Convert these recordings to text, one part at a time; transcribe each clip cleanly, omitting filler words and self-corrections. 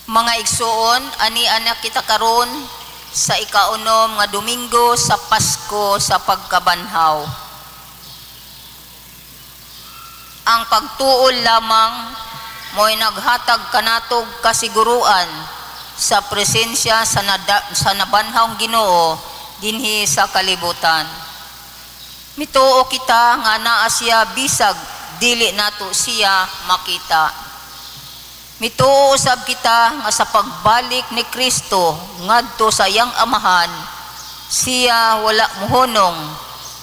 Mga igsuon, ani anak kita karon sa ikaunom nga Domingo sa Pasko sa pagkabanhaw. Ang pagtuol lamang mo'y naghatag kanatog kasiguruan sa presensya sa nabanhawng Ginoo dinhi sa kalibutan. Mituo kita nga naa siya bisag dili nato siya makita. Mituo usab kita nga sa pagbalik ni Kristo ngadto sa iyang Amahan, siya wala mohunong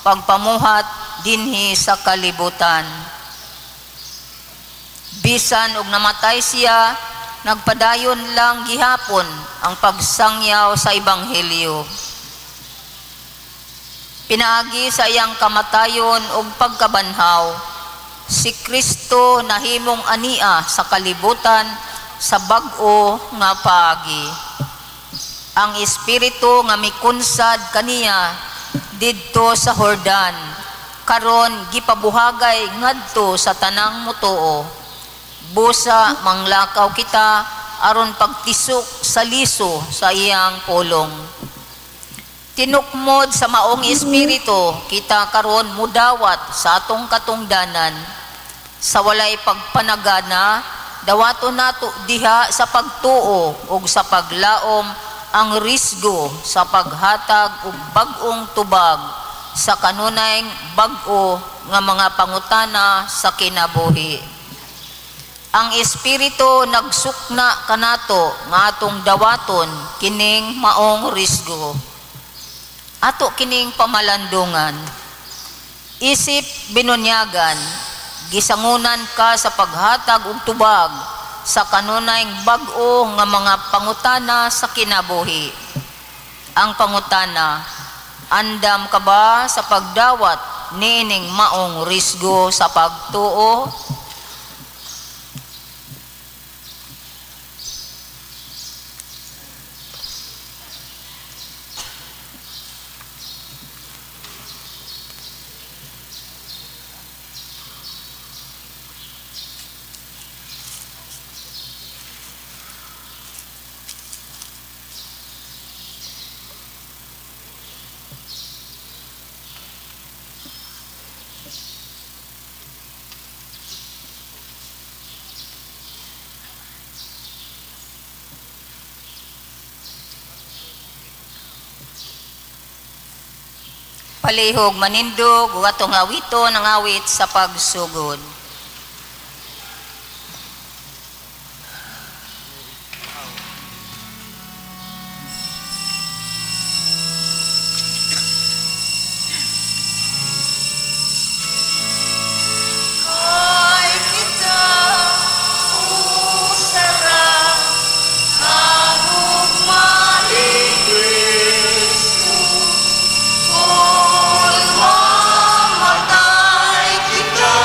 pagpamuhat dinhi sa kalibutan. Bisan og namatay siya, nagpadayon lang gihapon ang pagsangyaw sa Ebanghelyo. Pinaagi sa iyang kamatayon ug pagkabanhaw, si Kristo nahimong ania sa kalibutan sa bag-o nga paagi. Ang Espiritu nga mikunsad kaniya didto sa Jordan, karon gipabuhagay ngadto sa tanang mutuo. Busa manglakaw kita aron pagtisok sa liso sa iyang pulong. Tinukmod sa maong espiritu, kita karon mudawat sa atong katungdanan. Sa walay pagpanagana, dawato nato diha sa pagtuo ug sa paglaom ang risgo sa paghatag og bag-ong tubag sa kanunay bag-o nga mga pangutana sa kinabuhi. Ang espiritu nagsukna kanato nga atong dawaton kining maong risgo. Ato kining pamalandungan. Isip binunyagan, gisangunan ka sa paghatag og tubag sa kanunay bag-o nga mga pangutana sa kinabuhi. Ang pangutana, andam ka ba sa pagdawat niining maong risgo sa pagtuo? Palihog manindog ug atong awiton ang awit sa pagsugod. Kung mamatay kita,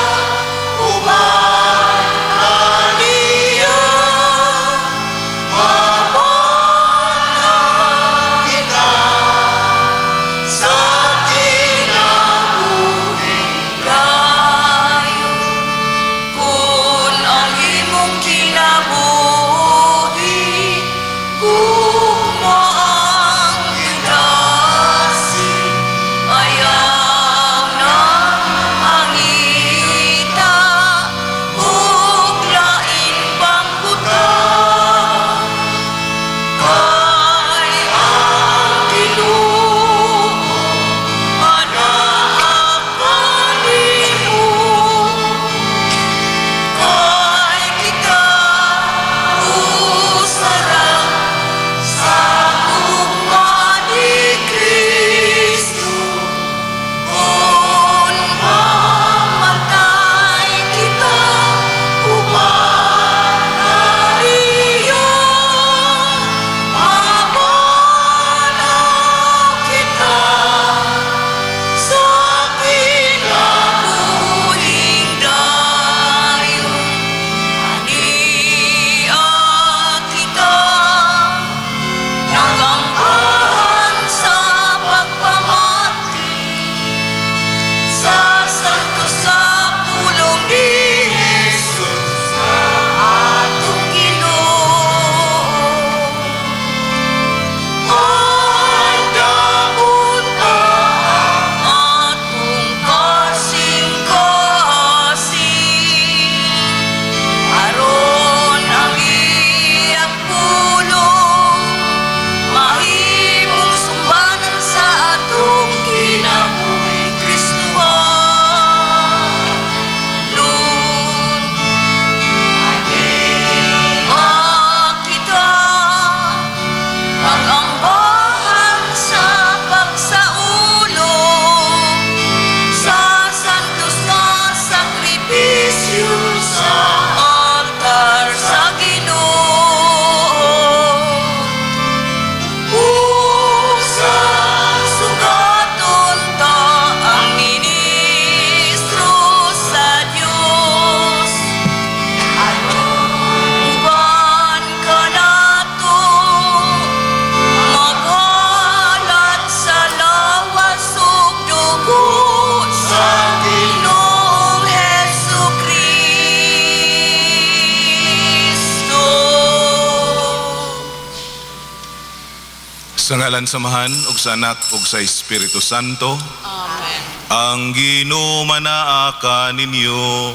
Sa ngalan sa Amahan ug sa Anak ug sa Espiritu Santo. Amen. Ang Ginoo manaa kaninyo.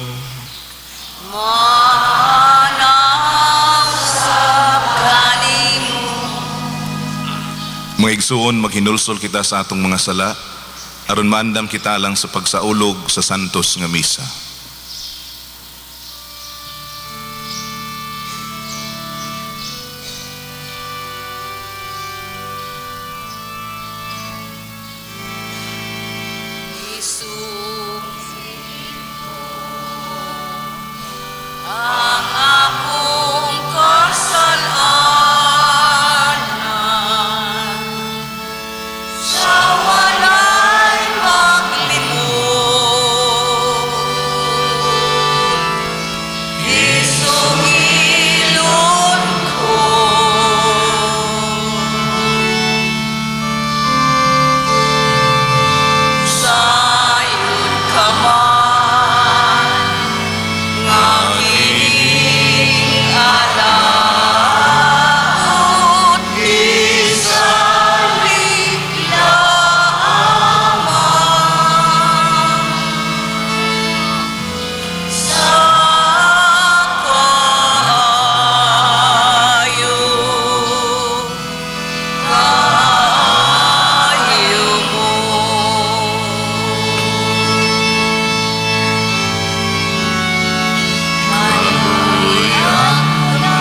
Manaa usab kanimo. Mga igsuon, maghinulsol kita sa atong mga sala aron maandam kita lang sa pagsaulog sa santos nga misa. Ang akong kasalanan sa walay maglimot, isungilon ko. Sayon ka man nga kining alaot, isalig lamang sa kaayo, kaayo mo. Maluya ko na,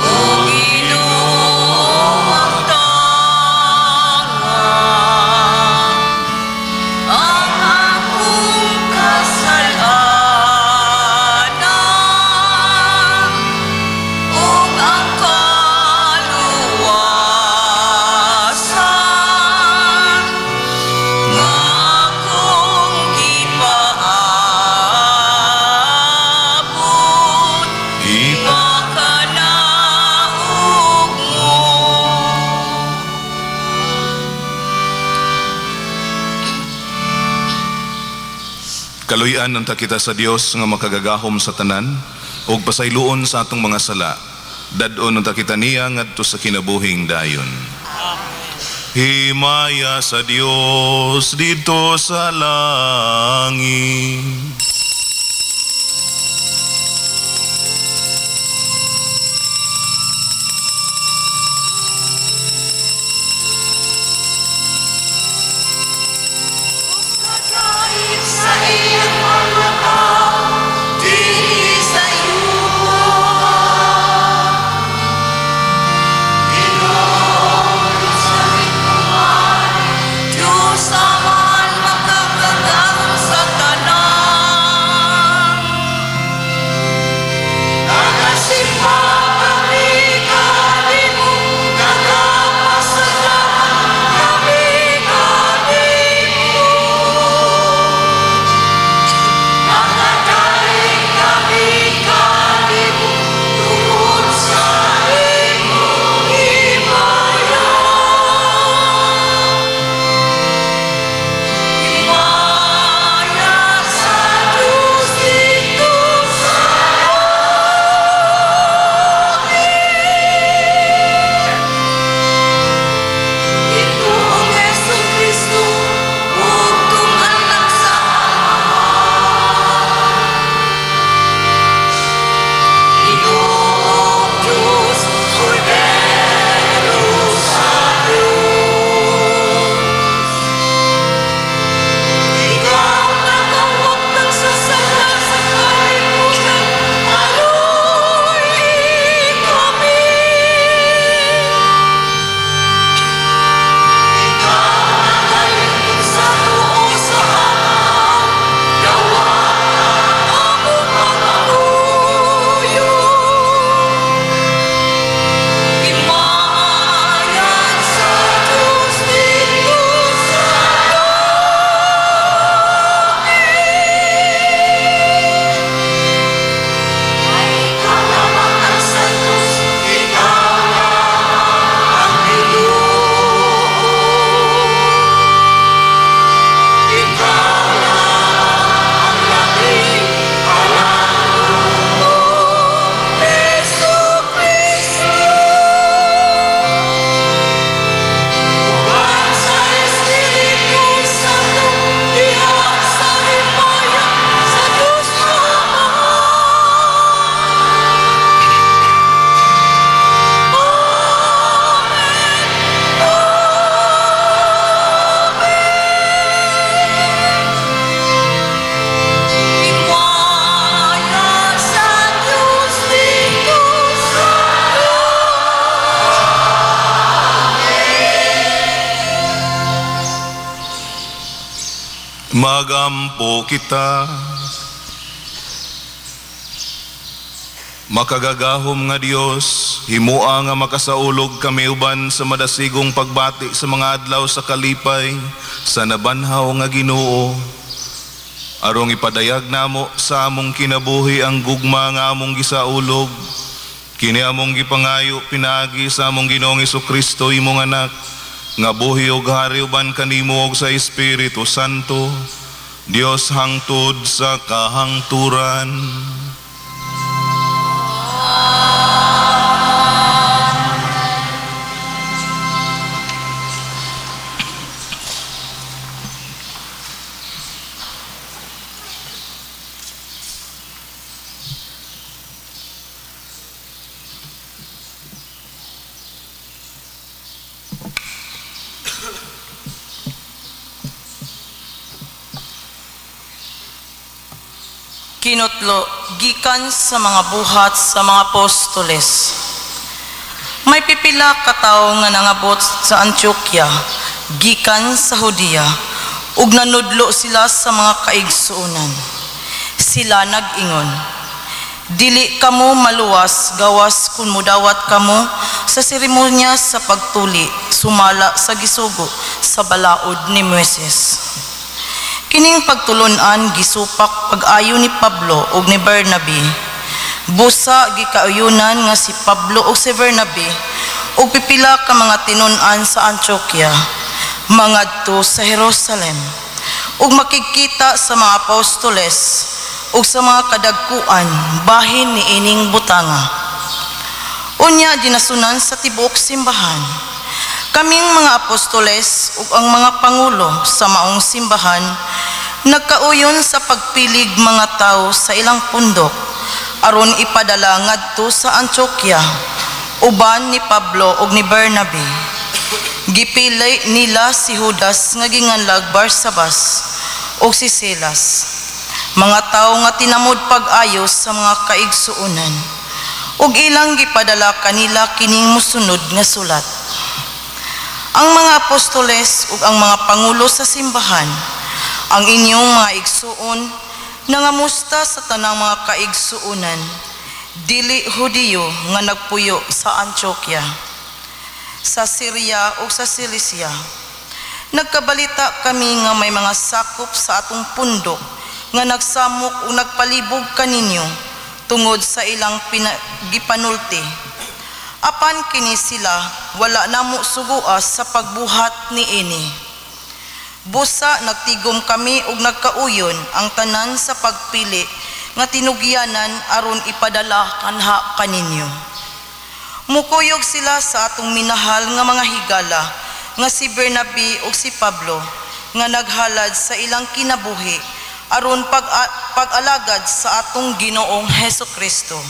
O Ginoo, tanga ang akong kasalanan ug ang kaluwasan nga akong gipaabot, ipakanaog mo. Kaluy-an unta kita sa Dios nga makagagahom sa tanan ug pasayloon sa atong mga sala. Dad-on unta kita niya ngadto sa kinabuhing dayon. Himaya sa Dios didto sa langit. Kadaig sa iyang mga tao, dinhi sa yuta. Ginoo, isalig mo man, Diyos Amahan, makakagahom sa tanan. Magampo kita. Makagagahom nga Dios, himua nga makasaulog kami uban sa madasigong pagbati sa mga adlaw sa kalipay sa nabanhaw nga Ginoo. Arong ipadayag namo sa among kinabuhi ang gugma nga among gisaulog. Kini among gipangayo pinaagi sa among Ginoong Hesukristo, imong anak, nga buhi ug hari uban kanimo ug sa Espiritu Santo, Dios hangtod sa kahangturan. Kinutlo gikan sa mga buhat sa mga apostoles. May pipila ka tawo nga nangabot sa Antioquia gikan sa Judea ug nanudlo sila sa mga kaigsuonan. Sila nag-ingon, dili kamo maluwas gawas kun mudawat kamo sa seremonya sa pagtuli sumala sa gisugo sa balaod ni Moises. Kining pagtulun-an gisupak pag-ayo ni Pablo ug ni Bernabe. Busa gikauyunan nga si Pablo ug si Bernabe ug pipila ka mga tinun-an sa Antioquia mangadto sa Jerusalem ug makigkita sa mga apostoles ug sa mga kadagkuan bahin niining butanga. Unya dinasunan sa tibuok simbahan. Kaming mga apostoles ug ang mga pangulo sa maong simbahan nagkauyon sa pagpilig mga tao sa ilang pundok aron ipadala ngadto sa Antioquia uban ni Pablo ug ni Bernabe. Gipili nila si Judas nga ginganlag Barsabas ug si Silas, mga tawo nga tinamod pag-ayos sa mga kaigsuonan, ug ilang gipadala kanila kining mosunod nga sulat. Ang mga apostoles ug ang mga pangulo sa simbahan, ang inyong mga igsuon, nangamusta sa tanang mga kaigsuonan, dili Hudiyo nga nagpuyo sa Antioquia, sa Syria ug sa Cilicia. Nagkabalita kami nga may mga sakop sa atong pundok nga nagsamok ug nagpalibog kaninyo tungod sa ilang gipanulti. Apan kini sila wala namo suguas sa pagbuhat niini. Busa nagtigom kami ug nagkauyon ang tanan sa pagpili nga tinugyanan aron ipadala kanha kaninyo. Mukuyog sila sa atong minahal nga mga higala nga si Bernabe ug si Pablo nga naghalad sa ilang kinabuhi aron pag-alagad sa atong Ginoong Hesukristo.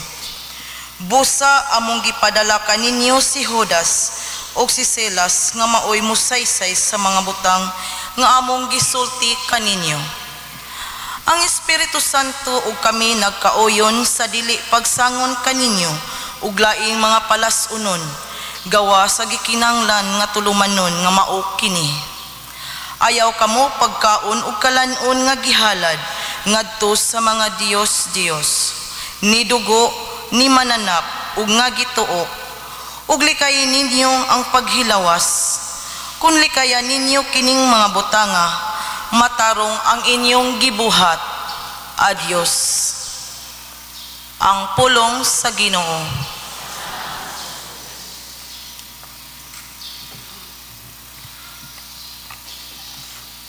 Busa among gipadala kaninyo si Judas ug si Silas nga maoy musaysay sa mga butang nga among gisulti kaninyo. Ang Espiritu Santo ug kami nagkaoyon sa dili pagsangon kaninyo ug laing mga palas-unon gawa sa gikinahanglan nga tulumanon nga mao kini. Ayaw kamo pagkaon ug kalan-on nga gihalad ngadto sa mga Dios-Dios, ni dugo, ni mananap ug nga gituok, ug likayin ninyo ang paghilawas. Kun likayan ninyo kining mga butanga, matarong ang inyong gibuhat. Adios. Ang pulong sa Ginoo.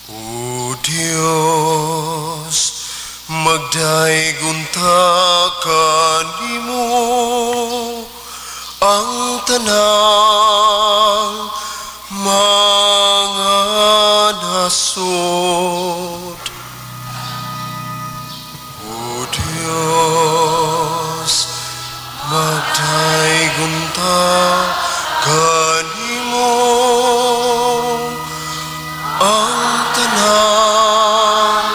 O Dios, magdaygon ta kanimo ang tanang mga nasod. O Dios, magdaygon ta kanimo ang tanang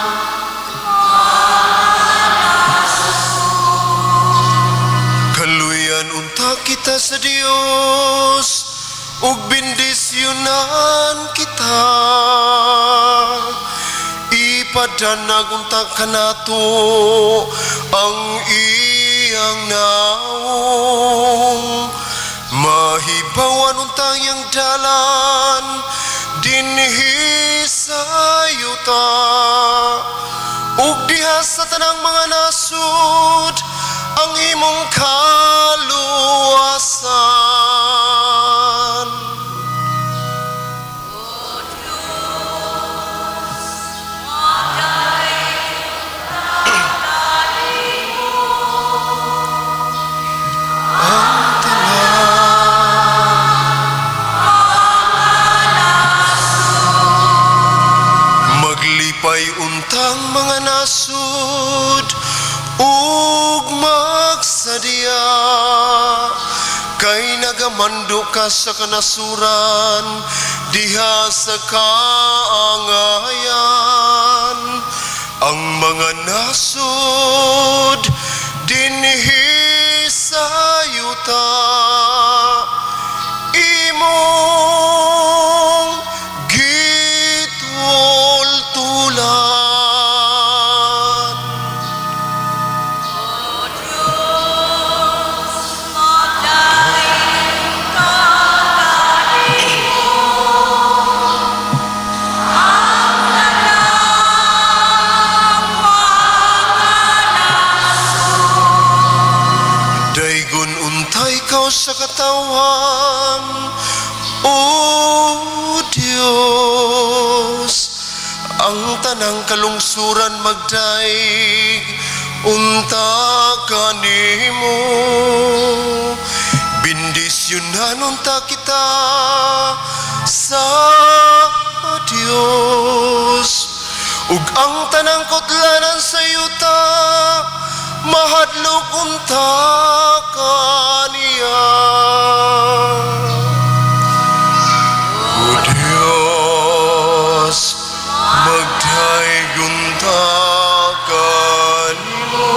kaluyan unta kita sa Dios ug bendisyonan kita. Ipadanag unta kanato ang iyang naong, mahibawan unta iyang dalan dinhi sa yuta, ug diha sa tanang mga nasud ang imong kaluwasan. Maglipay untang mga nasud ug magsadya, kay nagamando ka sa kanasuran diha sa kaangayan. Ang mga nasud dinhi sa yuta, imong gitultulan. Daygon untay ikaw sa katawan, O Diyos, ang tanang kalungsuran magdaig unta kanimo. Bendisyonan unta kita sa Diyos, ug ang tanang kutlanan sa yuta mahadlok unta kaniya. O Diyos, magdaig unta kanimo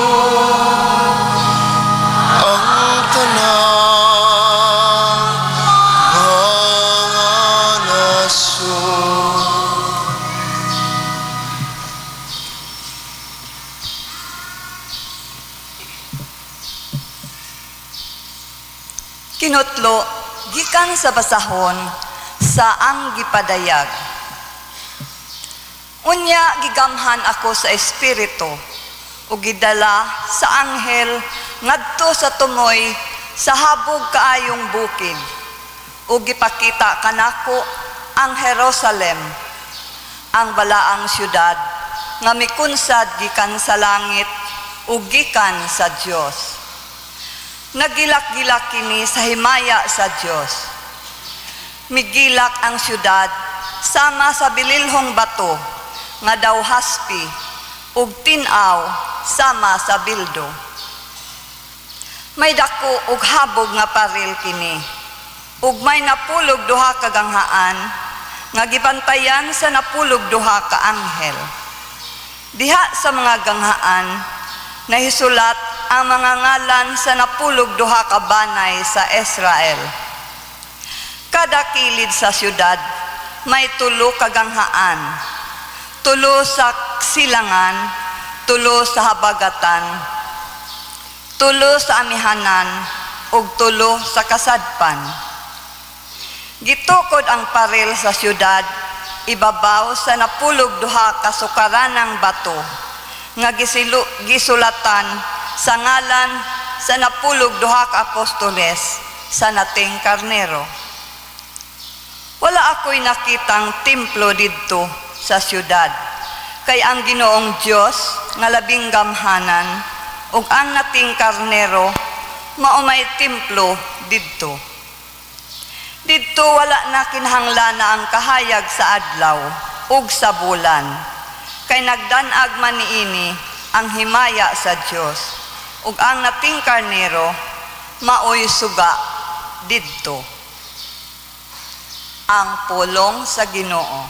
ang tanang mga nasud. Kinutlo gikan sa basahon sa ang gipadayag. Unya gigamhan ako sa espiritu ug gidala sa anghel ngadto sa tumoy sa habog kaayong bukid, ug gipakita kanako ang Jerusalem, ang balaang syudad nga mikunsad gikan sa langit ug gikan sa Dios. Nagilak-gilak kini sa himaya sa Dios. Migilak ang syudad sama sa bililhong bato nga daw haspi ug tin-aw sama sa bildo. May dako ug habog nga paril kini, ug may 92 ka ganghaan nga gibantayan sa 92 ka anghel. Diha sa mga ganghaan nahisulat ang mga ngalan sa 92 ka banay sa Israel. Kada kilid sa syudad may 3 ka ganghaan, 3 sa silangan, 3 sa habagatan, 3 sa amihanan, ug 3 sa kasadpan. Gitukod ang paril sa syudad ibabaw sa 92 ka sukaranang bato nga gisulatan sa ngalan sa 92 ka apostoles sa nating karnero. Wala ako'y nakitang templo didto sa syudad, kay ang Ginoong Dios nga labing gamhanan ug ang nating karnero mao may templo didto. Didto wala na kinahanglan ang kahayag sa adlaw ug sa bulan, kay nagdan-ag man niini ang himaya sa Dios ug ang nating karnero maoy suga didto. Ang pulong sa Ginoo.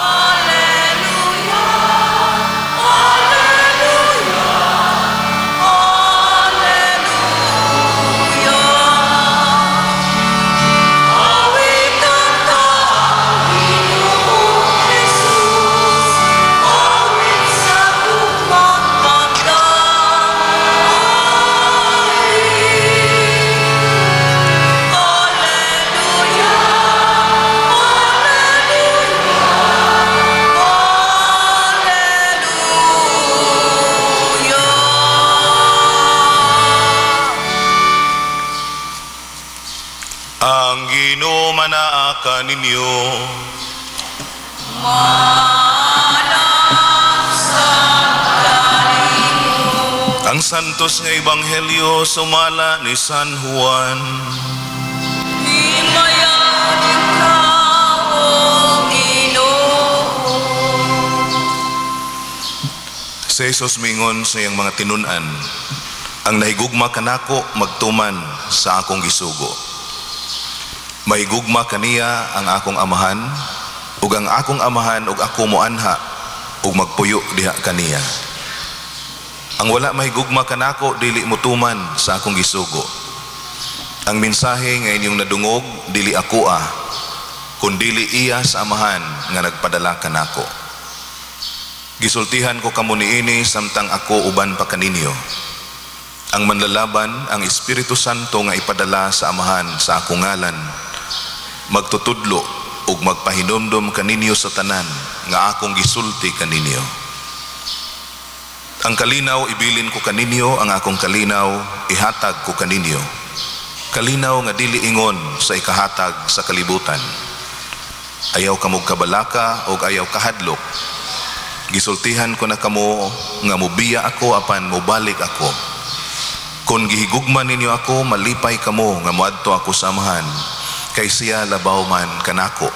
Alleluia. Ang Ginoo manaa kaninyo. Ang santos nga ebanghelyo sumala ni San Juan. Himayan ikaw, O Ginoo. Si Jesus mingon sa iyang mga tinun-an, ang nahigugma kanako magtuman sa akong gisugo. Mahigugma kaniya ang akong amahan, ug ang akong amahan ug ako moanha ug magpuyo diha kaniya. Ang wala mahigugma kanako dili motuman sa akong gisugo. Ang mensahe nga inyong nadungog dili akoa, kun dili iya sa amahan nga nagpadala kanako. Gisultihan ko kamo niini samtang ako uban pa kaninyo. Ang manlalaban, ang Espiritu Santo nga ipadala sa amahan sa akong ngalan, magtutudlo ug magpahinumdom kaninyo sa tanan nga akong gisulti kaninyo. Ang kalinaw ibilin ko kaninyo, ang akong kalinaw ihatag ko kaninyo. Kalinaw nga dili ingon sa ikahatag sa kalibutan. Ayaw kamog kabalaka og ayaw kahadlok. Gisultihan ko na kamo nga mubiya ako apan mubalik ako. Kung gihigugma ninyo ako, malipay kamo nga moadto ako sa amahan, kay siya labaw man kanako.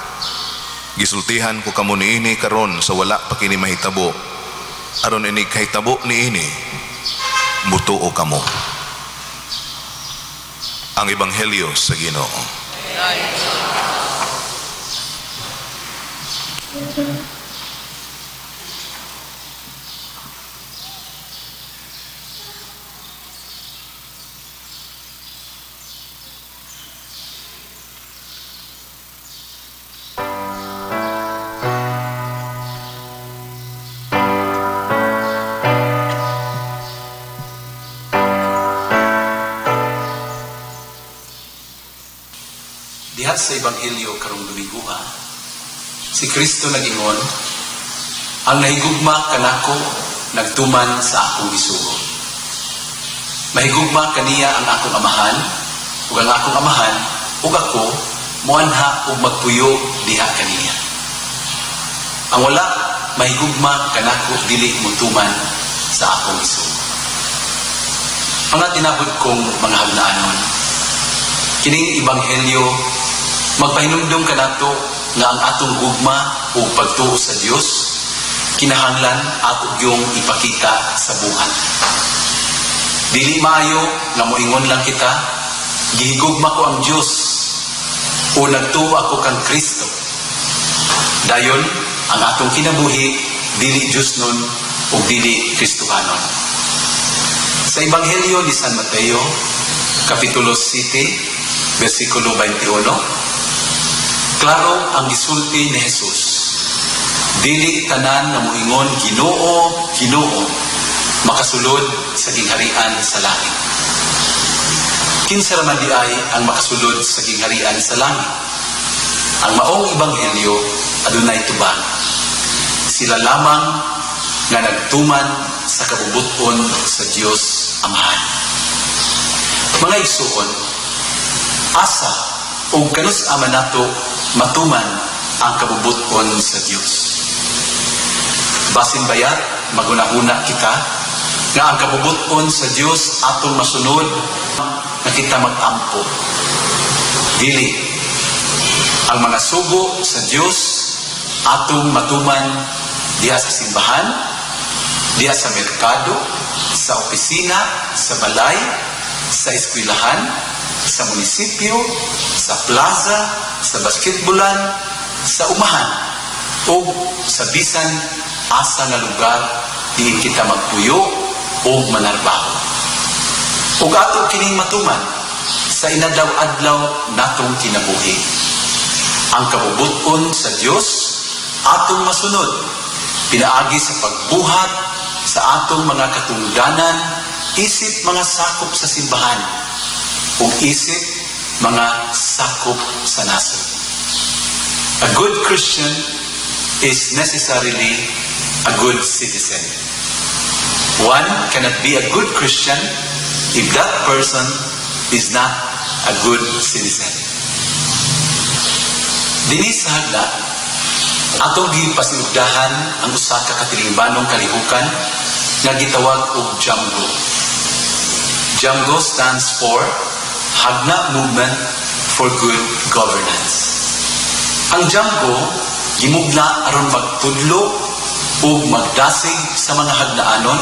Gisultihan ko kamo niini karon sa wala pa kini mahitabo, aron inig kahitabo niini, mutuo kamo. Ang Ebanghelyo sa Ginoo. Diha sa Ebanghelyo karong Domingoha, si Kristo nag-ingon, ang nahigugma kanako nagtuman sa akong gisugo. Mahigugma kaniya ang akong amahan, ug ang akong amahan ug ako moanha ug magpuyo diha kaniya. Ang wala mahigugma kanako dili motuman sa akong gisugo. Mga tinabot kong mga hagnaanon, kining Ebanghelyo magpahinumdum kanato nga ang atong gugma ug pagtuo sa Dios kinahanglan ato gyung ipakita sa buhat. Dili maayo nga moingon lang kita, gihigugma ko ang Dios o nagtuo ako kang Kristo. Dayon ang atong kinabuhi dili Dios nun ug dili Kristohanon. Sa Ebanghelyo ni San Mateo, Kapitulo 7, versikulo 21, klaro ang gisulti ni Jesus. Dili tanan nga moingon Ginoo, Ginoo, makasulod sa gingharian sa langit. Kinsa ra man diay ang makasulod sa gingharian sa langit? Ang maong ebanghelyo adunay tubang. Sila lamang nga nagtuman sa kabubut-on sa Dios Amahan. Mga igsuon, asa o kanus ama nato matuman ang kabubut-on sa Dios. Basin bayat magunahuna kita nga ang kabubut-on sa Dios atong masunod nga kita magampo. Dili ang mga sugo sa Dios atong matuman diha sa simbahan, diha sa merkado, sa opisina, sa balay, sa eskwelahan, sa munisipyo, sa plaza, sa basketbolan, sa umahan, o sa bisan asa nga lugar diin kita magpuyo o manarbaho. Ug ato kining matuman sa inadlaw-adlaw natong kinabuhi. Ang kabubut-on sa Dios atong masunod pinaagi sa pagbuhat sa atong mga katungdanan isip mga sakop sa simbahan ug isip mga sakop sa nasod. A good Christian is necessarily a good citizen. One cannot be a good Christian if that person is not a good citizen. Dinhi sa Hagna, atong gipasiugdahan ang usa ka katilingbanong kalihukan nga gitawag og JAMGO. JAMGO stands for Jagna Movement for Good Governance. Ang JAMGO gimugna aron magtudlo ug magdasig sa mga hagnaanon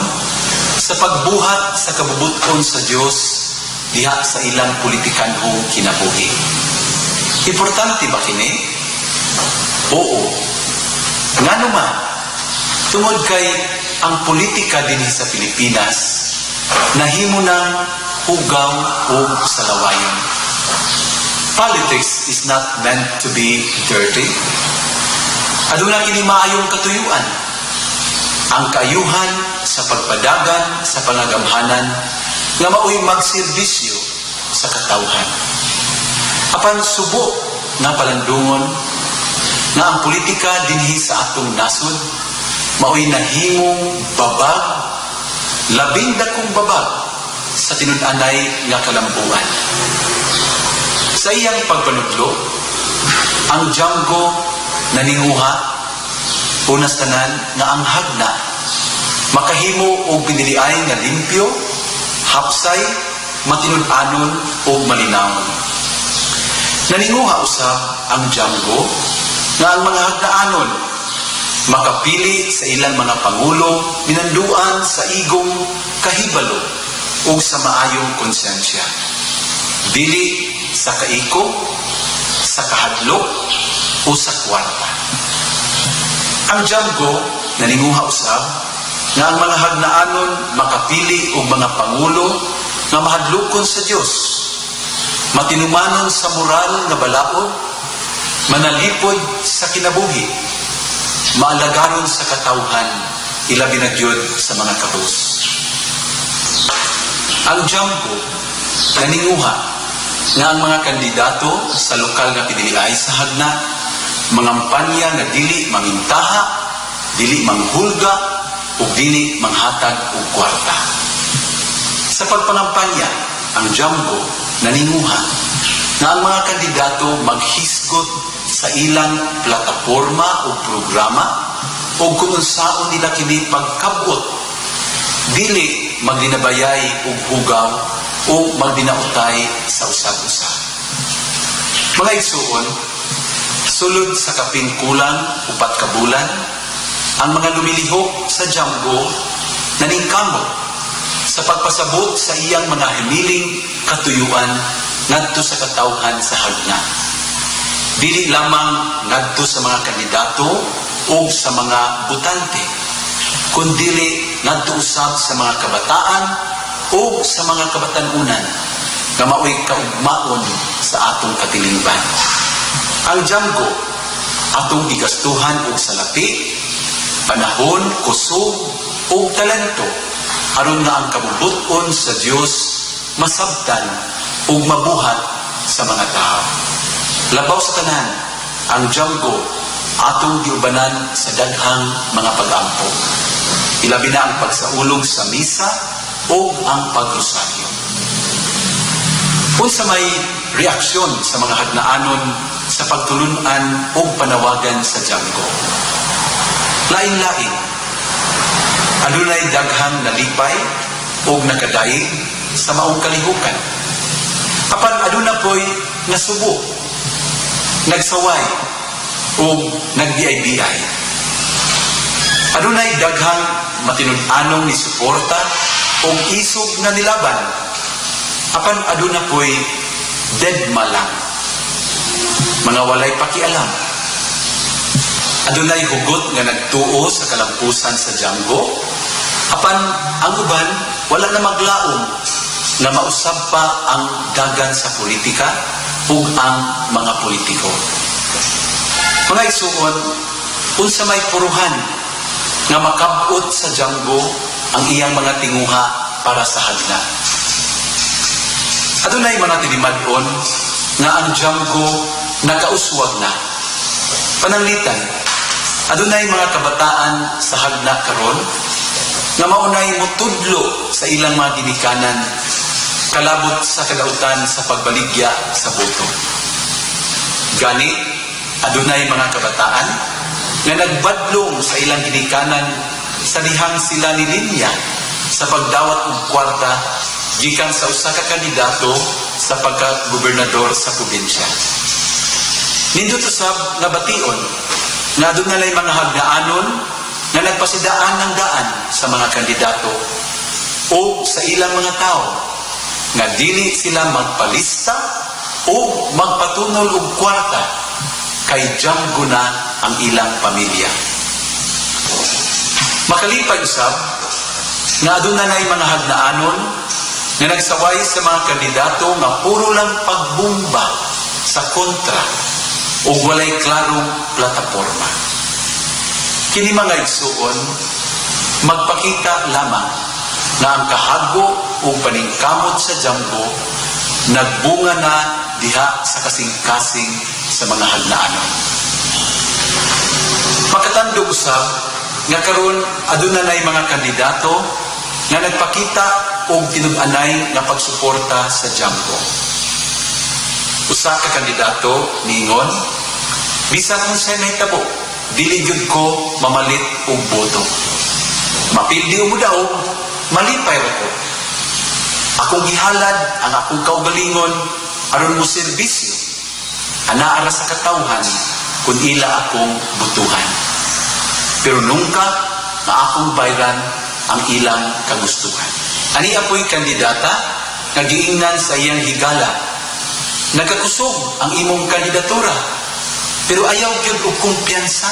sa pagbuhat sa kabubut-on sa Dios diha sa ilang politikanhong kinabuhi. Importante ba kini? Oo. Ngano man, tungod kay ang politika dinhi sa Pilipinas nahimo ng hugaw ug salawayon. Politics is not meant to be dirty. Aduna kini maayong katuyuan. Ang kaayuhan sa pagpadagan sa pangagamhanan nga maoy magserbisyo sa katawhan. Apan subo nga palandungon nga ang politika dinhi sa atong nasod maoy nahimong babag, labing dakong babag sa tinud-anay nga kalambuan. Sa iyang pagpanudlo, ang JAMGO naninguha unas tanan nga ang hagna makahimo og piniliay nga limpyo, hapsay, matinud-anon ug malinawon. Naninguha usab ang JAMGO nga ang mga hagnaanon makapili sa ilang mga pangulo minanduan sa igong kahibalo ug sa maayong konsensya. Dili sa kaiko, sa kahadlok o sa kwarta. Ang JAMGO naninguha usab nga ang mga hagnaanon makapili og mga pangulo nga mahadlokon sa Dios, matinumanon sa moral nga balaod, manalipod sa kinabuhi, maalagaron sa katawhan, ilabi na gyud sa mga kabus. Ang JAMGO naninguha nga ang mga kandidato sa lokal nga piniliay sa hagna mangampanya nga dili mangintaha, dili manghulga ug dili manghatag og kwarta. Sa pagpangampanya, ang JAMGO naninguha nga ang mga kandidato maghisgot sa ilang plataporma o programa o kung unsaon nila kini pagkabot, dili magdinabayay og hugaw o magdinautay sa usag-usa. Mga igsuon, sulod sa kapin kulang 4 ka bulan, ang mga lumilihok sa JAMGO naningkamot sa pagpasabot sa iyang mga himiling katuyuan ngadto sa katawhan sa hagna. Dili lamang ngadto sa mga kandidato o sa mga botante, kundili ngadto usab sa mga kabataan o sa mga kabatan-unan nga maoy kaugmaon sa atong katilingban. Ang JAMGO atong gigastuhan og salapi, panahon, kusog ug talento aron nga ang kabubut-on sa Dios masabtan ug mabuhat sa mga tao. Labaw sa tanan, ang JAMGO atong giubanan sa daghang mga pag-ampo. Ilabi na ang pagsaulog sa misa o ang pagrosaryo. Unsa may reaksyon sa mga hagnaanon sa pagtulunan o panawagan sa JAMGO? Lain-lain. Adunay daghang nalipay o nakadaig sa maong kalihukan. Apan aduna po'y nasubo, nagsaway o nagbiay-biay. Adunay daghang matinud-anong ni suporta o isog nga nilaban. Apan aduna po'y deadma lang. Mga walay pakialam. Adunay hugot nga nagtuo sa kalampusan sa JAMGO. Apan ang uban wala na maglaom nga mausab pa ang dagan sa politika ug ang mga politiko. Mga igsuon, unsa may puruhan nga makabot sa JAMGO ang iyang mga tinguha para sa hagna? Adunay mga tinimad-on nga ang JAMGO nakauswag na. Pananglitan, adunay mga kabataan sa hagna karon nga maunay mutudlo sa ilang mga ginikanan kalabot sa kadautan sa pagbaligya sa boto. Gani, Adunay mga kabataan nga nagbadlong sa ilang ginikanan sa dihang sila ni linya sa pagdawat og kwarta gikan sa usa ka kandidato sa pagka-gobernador sa probinsya. Nindot usab nga bation nga adunay mga hagnaanon nga nagpasidaan ng daan sa mga kandidato o sa ilang mga tao nga dili sila magpalista o magpatunol og kwarta kay jumbo na ang ilang pamilya. Makalipay usab nga aduna nay mga hagnaanon nga nagsaway sa mga kandidato nga puro lang pagbumba sa kontra ug walay klarong plataporma. Kini, mga igsuon, magpakita lamang nga ang kahago ug paningkamot sa Jambo nagbunga na diha sa kasing-kasing sa mga hagnaanon. Makatandog usab nga karon aduna nay mga kandidato nga nagpakita og tinud-anay nga pagsuporta sa Jambo. Usa ka kandidato niingon, "Bisan unsay mahitabo, dili gyud ko mamalit og boto. Mapildi o modaog, malipay ra ko. Akong gihalad ang akong kaugalingon aron mo serbisyo. Anaa ra sa katawhan kung ila akong butuhan. Pero nungka nga akong bayran ang ilang kagustuhan." Ani apoy kandidata nga giingnan sa iyang higala, "Nagkakusog ang imong kandidatura, pero ayaw gyud og kumpiyansa.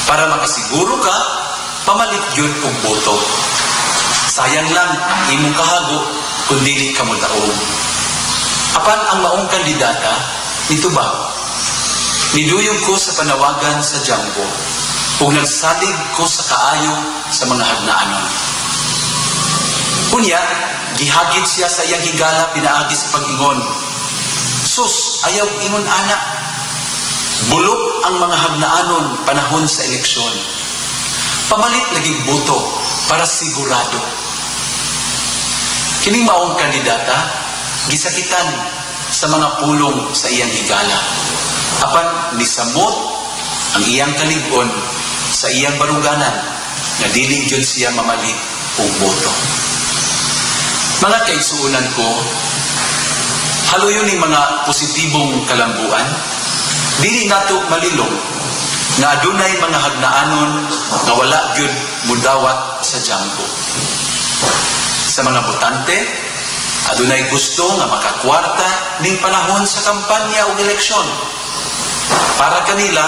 Para makasiguro ka, pamalit gyud og boto. Sayang lang ang imong kahago kung dili ka modaog." Apan ang maong kandidata nitubag, "Niduyog ko sa panawagan sa Jambo ug nagsalig ko sa kaayo sa mga hagnaanon." Unya, gihagit siya sa iyang higala pinaagi sa pag-ingon, "Sus, ayaw ingon ana. Bulok ang mga hagnaanon panahon sa eleksyon. Pamalit lagi boto para sigurado." Kining maong kandidata, gisakitan sa mga pulong sa iyang higala. Apan nisamot ang iyang kalig-on sa iyang baruganan nga dili gyud siya mamalit og boto. Mga kaigsuonan ko, haluyon ning mga positibong kalambuan, dili nato malilong nga adunay mga hagnaanon nga wala gyud mudawat sa Jambo. Sa mga botante, adunay gusto nga makakwarta ning panahon sa kampanya ug eleksyon. Para kanila,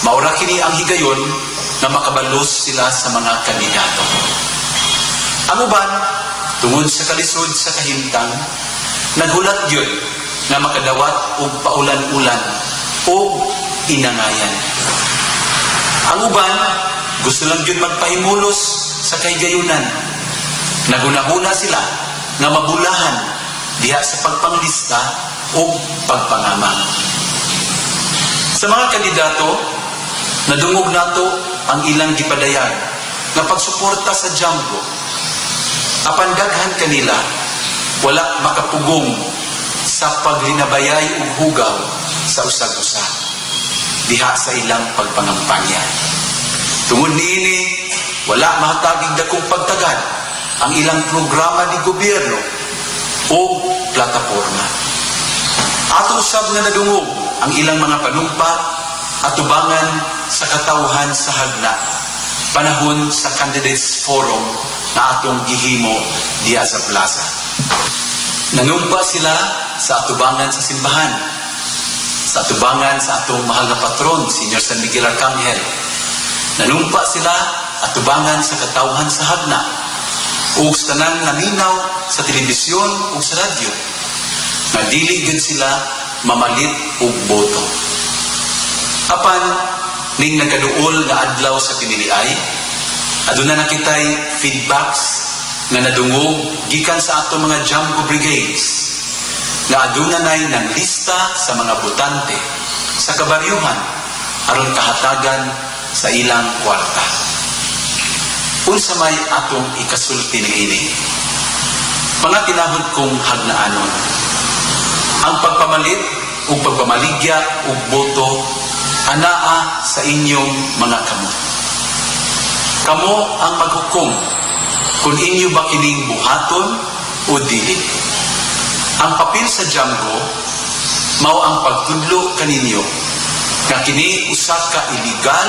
maura kini ang higayon nga makabalos sila sa mga kandidato. Ang uban, tungod sa kalisod sa kahimtang, naghulat gyud nga makadawat og paulan-ulan o inangayan. Ang uban, gusto lang gyud magpahimulos sa kahigayunan. Nagunahuna sila nga mabulahan diha sa pagpanglista o pagpangamang. Sa mga kandidato, nadungog nato ang ilang gipadayag nga pagsuporta sa Jambo. Apan daghan kanila wala makapugong sa paglinabayay ug hugaw sa usag-usa diha sa ilang pagpangampanya. Tungod niini, wala mahatagig dakong pagtagad ang ilang programa ni gobyerno o plataporma. Ato usab nga nadungog ang ilang mga panumpa at tubangan sa katawhan sa Hagna panahon sa Candidates Forum na atong gihimo diha sa plaza. Nanumpa sila sa atubangan sa simbahan, sa atubangan sa atong mahal na patron, Senior San Miguel Arcangel. Nanumpa sila atubangan sa katawhan sa Hagna ug sa tanang naminaw sa telebisyon ug sa radyo nga dili gyud sila mamalit og boto. Apan ning nagkaduol nga adlaw sa piniliay, aduna na kitay feedbacks nga nadungog gikan sa ato mga Jambo Brigades nga aduna nay nang lista sa mga botante sa kabaryuhan aron kahatagan sa ilang kwarta. Unsa may atong ikasulti niini? Mga tinahod kong hagnaanon, ang pagpamalit ug pagpamaligya ug boto anaa sa inyong mga kamot. Kamo ang maghukom kung inyo ba kining buhaton o dili. Ang papel sa Jamgo mao ang pagtudlo kaninyo nga kini usa ka illegal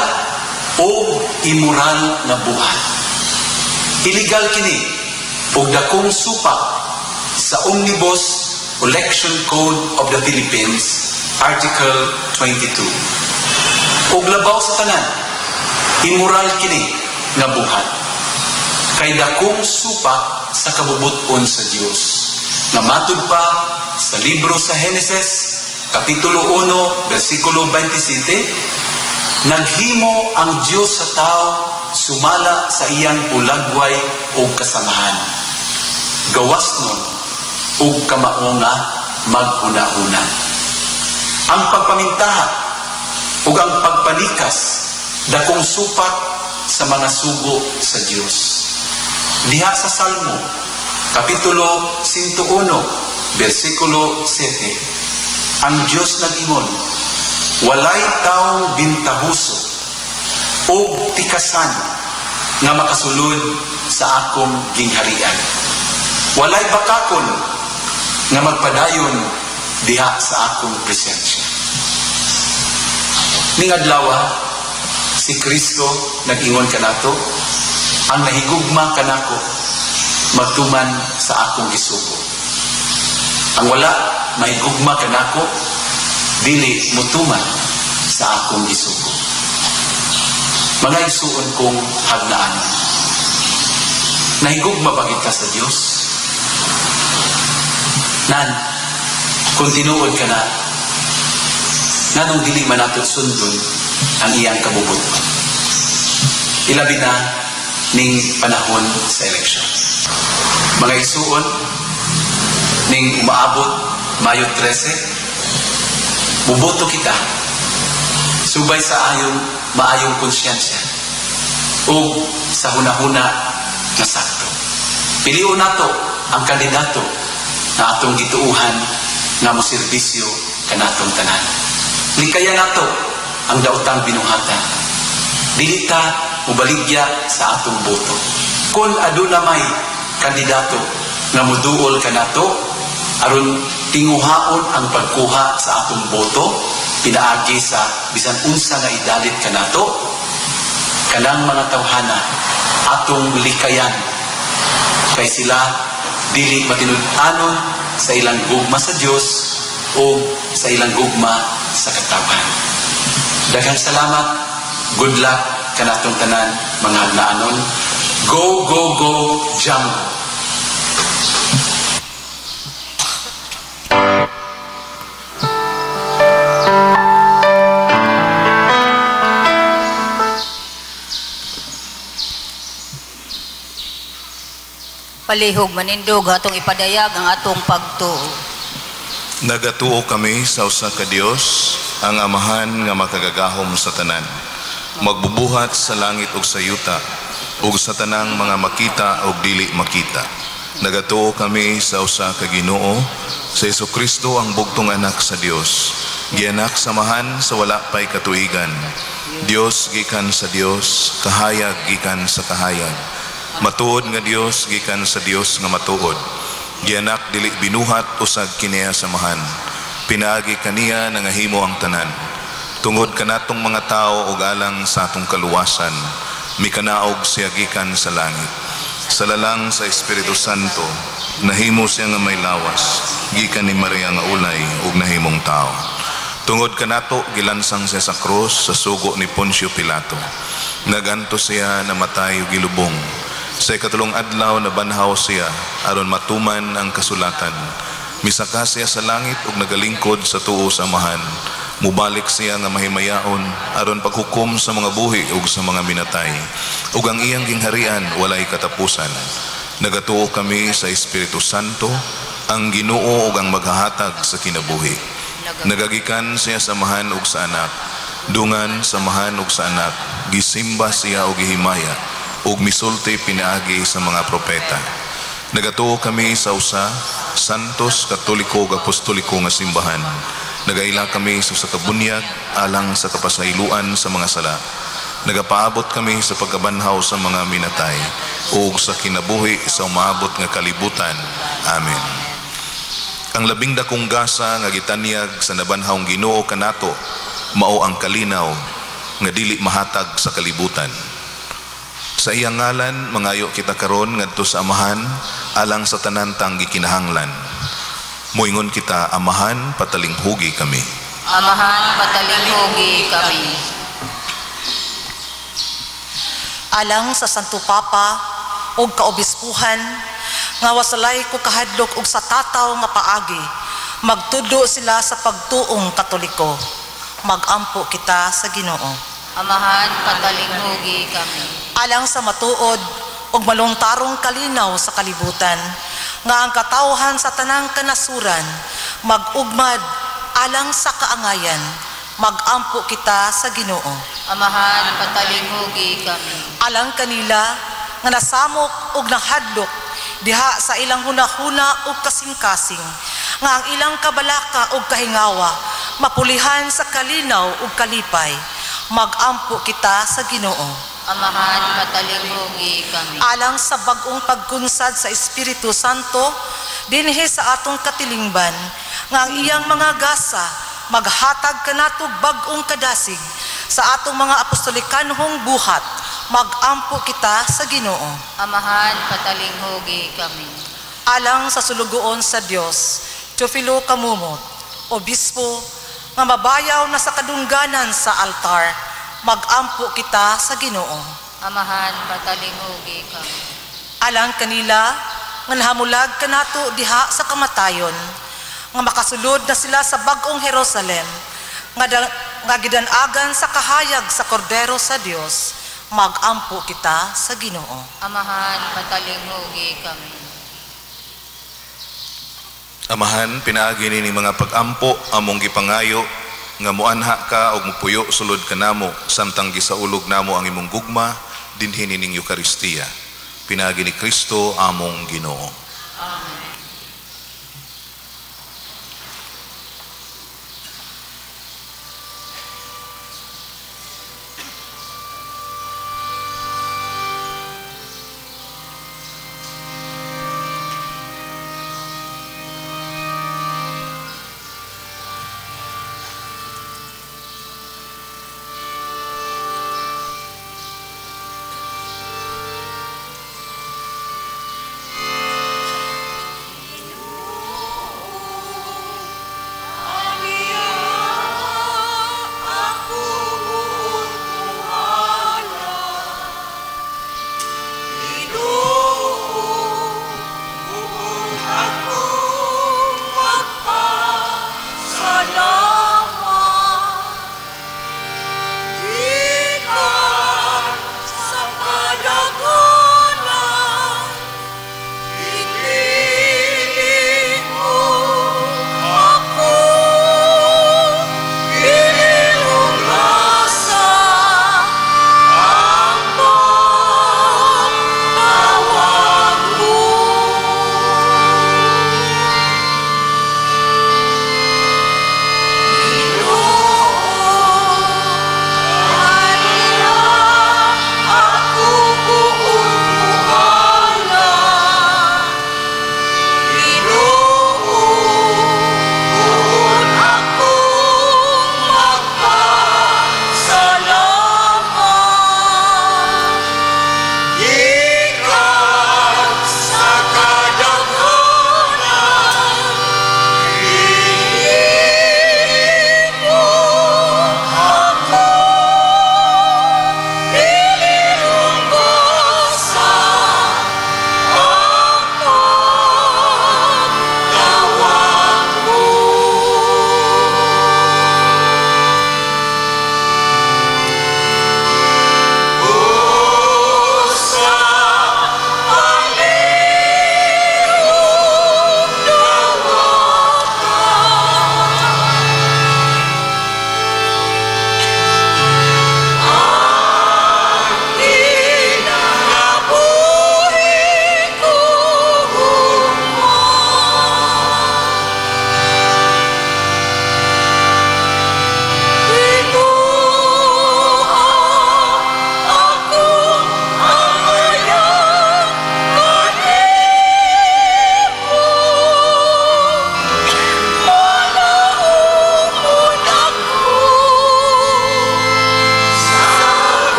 o immoral nga buhat. Illegal kini og dakong supak sa Omnibus Election Code of the Philippines, Article 22. Ug labaw sa tanan, immoral kini nga buhat. Kay dakong supak sa kabubut-on sa Dios. Nga matud pa sa libro sa Henesis, Kapitulo 1, versikulo 27, naghimo ang Dios sa tao sumala sa iyang hulagway o kasamahan. Gawas nun ug kamao nga maghuna-huna. Ang pagpamintaha ug ang pagpanikas dakong supak sa mga sugo sa Dios. Diha sa Salmo, Kapitulo 101, versikulo 7, ang Dios nag-ingon, walay taong bintahuso o tikasan nga makasulod sa akong gingharian. Walay bakakon nga magpadayon diha sa akong presensya. Ning adlaw, si Kristo nag-ingon kanato, ang nahigugma kanako magtuman sa akong gisugo. Ang wala mahigugma kanako dili mutuman sa akong gisugo. Mga igsuon kong hagnaan, nahigugma ba kita sa Dios? Nan, kung tinuod ka na, nganong dili man nato sundon ang iyang kabubut-on? Ilabi na ning panahon sa eleksyon. Mga igsuon, ning umaabot Mayo 13, buboto kita subay sa ayong maayong konsyensya ug sa hunahuna nga sakto. Pilion nato ang kandidato na atong gituuhan nga moserbisyo kanatong tanan. Likayan nato ang daotang binuhatan. Dili ta mobaligya sa atong boto. Kung aduna may kandidato nga moduol kanato aron tinguhaon ang pagkuha sa atong boto pinaagi sa bisan unsa nga idalit kanato, kanang mga tawhana atong likayan kay sila dili matinud-anon sa ilang gugma sa Dios o sa ilang gugma sa katawhan. Daghang salamat, good luck kanatong tanan mga hagnaanon. Go, go, go, Jamgo! Palihog manindog atong ipadayag ang atong pagtuo. Nagatuo kami sa usa ka Dios, ang Amahan nga makagagahom sa tanan, magbubuhat sa langit ug sa yuta, ug sa tanang mga makita ug dili makita. Nagatuo kami sa usa ka Ginoo, sa Hesukristo ang bugtong anak sa Dios, gianak sa Amahan sa wala pay katuigan. Dios gikan sa Dios, kahayag gikan sa kahayag. Matuod nga Dios gikan sa Dios nga matuod. Gianak dili binuhat usag kiniya samahan. Pinaagi kaniya nangahimo ang tanan. Tungod kanatong mga tao ug alang sa atong kaluwasan, mikanaog siya gikan sa langit. Sa lalang sa Espiritu Santo, nahimo siya nga may lawas, gikan ni Maria nga ulay ug nahimong tao. Tungod kanato gilansang siya sa krus sa sugo ni Poncio Pilato. Naganto siya namatay ug gilubong. Sa ikatulong adlaw nabanhaw siya aron matuman ang kasulatan. Misaka siya sa langit ug nagalingkod sa tuo sa Amahan. Mubalik siya nga mahimayaon aron paghukom sa mga buhi ug sa mga minatay. Ug ang iyang gingharian walay katapusan. Nagatuo kami sa Espiritu Santo, ang Ginoo ug ang maghahatag sa kinabuhi. Nagagikan siya sa Amahan ug sa Anak. Dungan sa Amahan ug sa Anak, gisimba siya ug gihimaya ug misulti pinaagi sa mga propeta. Nagatuo kami sa usa, Santos, Katoliko ug Apostoliko nga simbahan. Nagaila kami sa kabunyag alang sa kapasayloan sa mga sala. Nagapaabot kami sa pagkabanhaw sa mga minatay ug sa kinabuhi sa umaabot nga kalibutan. Amen. Ang labing dakong gasa nga gitanyag sa nabanhawng Ginoo kanato mao ang kalinaw nga dili mahatag sa kalibutan. Sa iyang ngalan mangayo kita karon ngadto sa Amahan alang sa tanan tang gikinahanglan. Moingon kita, Amahan, patalinghugi kami. Amahan, patalinghugi kami. Alang sa Santo Papa og kaobispuhan nga wasalay ko kahadlok og sa tataw nga paagi, magtudlo sila sa pagtuong Katoliko. Magampo kita sa Ginoo. Amahan, patalinghugi kami. Alang sa matuod og malungtarong kalinaw sa kalibutan, nga ang katawhan sa tanang kanasuran mag-ugmad alang sa kaangayan, magampo kita sa Ginoo. Amahan, patalinghugi kami. Alang kanila nga nasamok og nahadlok diha sa ilang hunahuna og kasing-kasing, nga ang ilang kabalaka og kahingawa mapulihan sa kalinaw ug kalipay, magampo kita sa Ginoo. Amahan, patalinghugi kami. Alang sa bag-ong pagkunsad sa Espiritu Santo dinhi sa atong katilingban, nga ang iyang mga gasa maghatag kanato bag-ong kadasig sa atong mga apostolikanhong buhat, magampo kita sa Ginoo. Amahan, patalinghugi kami. Alang sa sulugoon sa Dios, Teofilo Camomot, obispo nga mabayaw na sa kadungganan sa altar, magampo kita sa Ginoo. Amahan, patalinghugi kami. Alang kanila nga nahamulag kanato diha sa kamatayon, nga makasulod na sila sa bag-ong Jerusalem, nga gidanagan sa kahayag sa Kordero sa Dios, magampo kita sa Ginoo. Amahan, patalinghugi kami. Amahan, pinaagi ni mga pagampo among gipangayo nga moanha ka og mopuyo sulod kanamo samtang gisaulog namo ang imong gugma dinhi nining Eukaristiya. Pinaagi ni Kristo among Ginoo. Amen.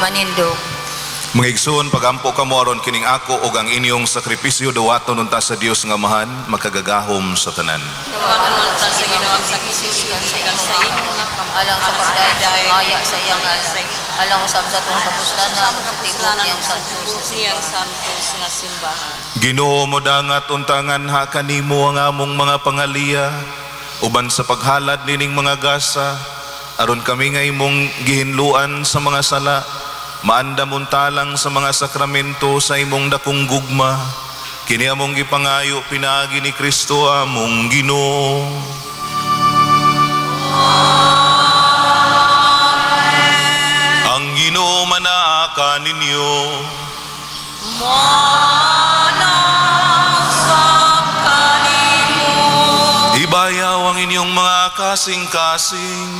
Manindog. Mga igsoon, pagampo kamo aron kining ako ug ang inyong sakripisyo dawaton unta sa Dios nga Amahan, makagagahom sa tanan. Dawaton unta sa Ginoo ang sakripisyo gikan sa imong alang sa pagdayeg himaya sa iyang ngalan, alang usab sa atong kapuslanan sa tibuok niyang santos nga simbahan. Ginoo, modangat unta nganha kanimo ang among mga pangaliya uban sa paghalad nining mga gasa, aron kami nga imong gihinluan sa mga sala, maandam unta lang sa mga sakramento sa imong dakong gugma. Kini among gipangayo pinaagi ni Kristo among Ginoo. Amen. Ang Ginoo manaa kaninyo. Manasab kanimo. Ibayaw ang inyong mga kasing-kasing.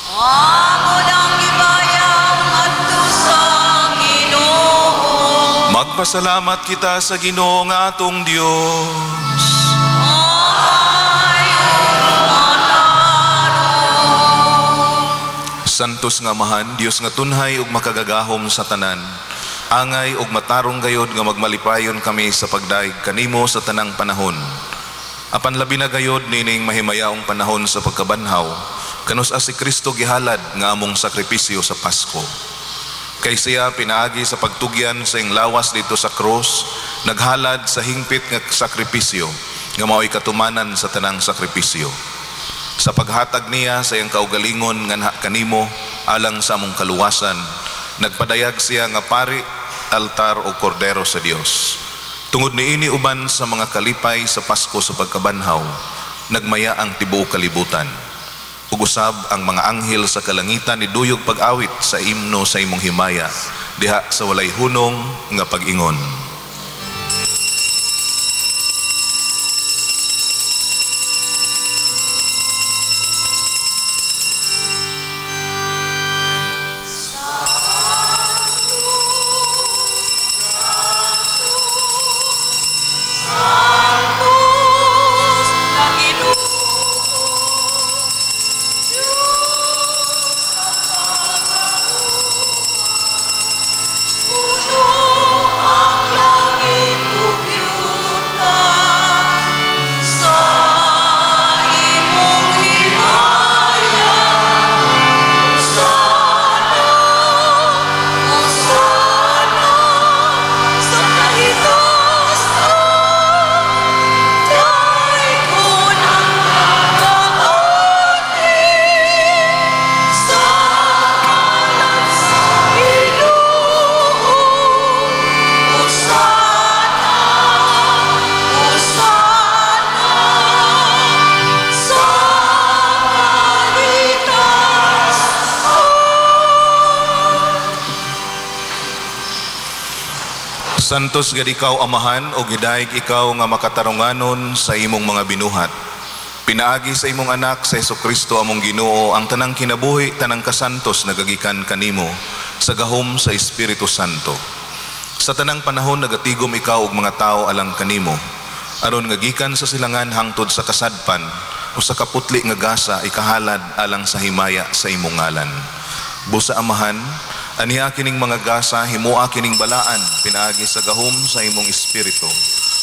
Amo nang ibayaw ngadto sa Ginoo. Magpasalamat kita sa Ginoo nga atong Dios. Santos nga Amahan, Dios nga tunhay ug makagagahom sa tanan, angay ug matarong gayod nga magmalipayon kami sa pagdayeg kanimo sa tanang panahon. Apan labi na gayod nining mahimayaong panahon sa pagkabanhaw, kanus-a si Kristo gihalad nga among sakripisyo sa Pasko. Kay siya pinaagi sa pagtugyan sa iyang lawas dito sa krus, naghalad sa hingpit nga sakripisyo nga mao'y katumanan sa tanang sakripisyo. Sa paghatag niya sa iyang kaugalingon nganha kanimo alang sa among kaluwasan, nagpadayag siya nga pari, altar o kordero sa Dios. Tungod niini uban sa mga kalipay sa Pasko sa pagkabanhaw, nagmaya ang tibuok kalibutan. Ug usab ang mga anghel sa kalangitan niduyog pag-awit sa imno sa imong himaya, diha sa walay hunong nga pag-ingon. Santos gad ikaw, Amahan, o gidayeg ikaw nga makatarunganon sa imong mga binuhat. Pinaagi sa imong anak sa Hesukristo among Ginoo ang tanang kinabuhi, tanang kasantos nagagikan kanimo sa gahom sa Espiritu Santo. Sa tanang panahon nagatigom ikaw og mga tawo alang kanimo, aron nga gikan sa silangan hangtod sa kasadpan o sa kaputli nga gasa ikahalad alang sa himaya sa imong ngalan. Busa Amahan, aniha kining mga gasa, himua kining balaan, pinaagi sa gahom sa imong espiritu,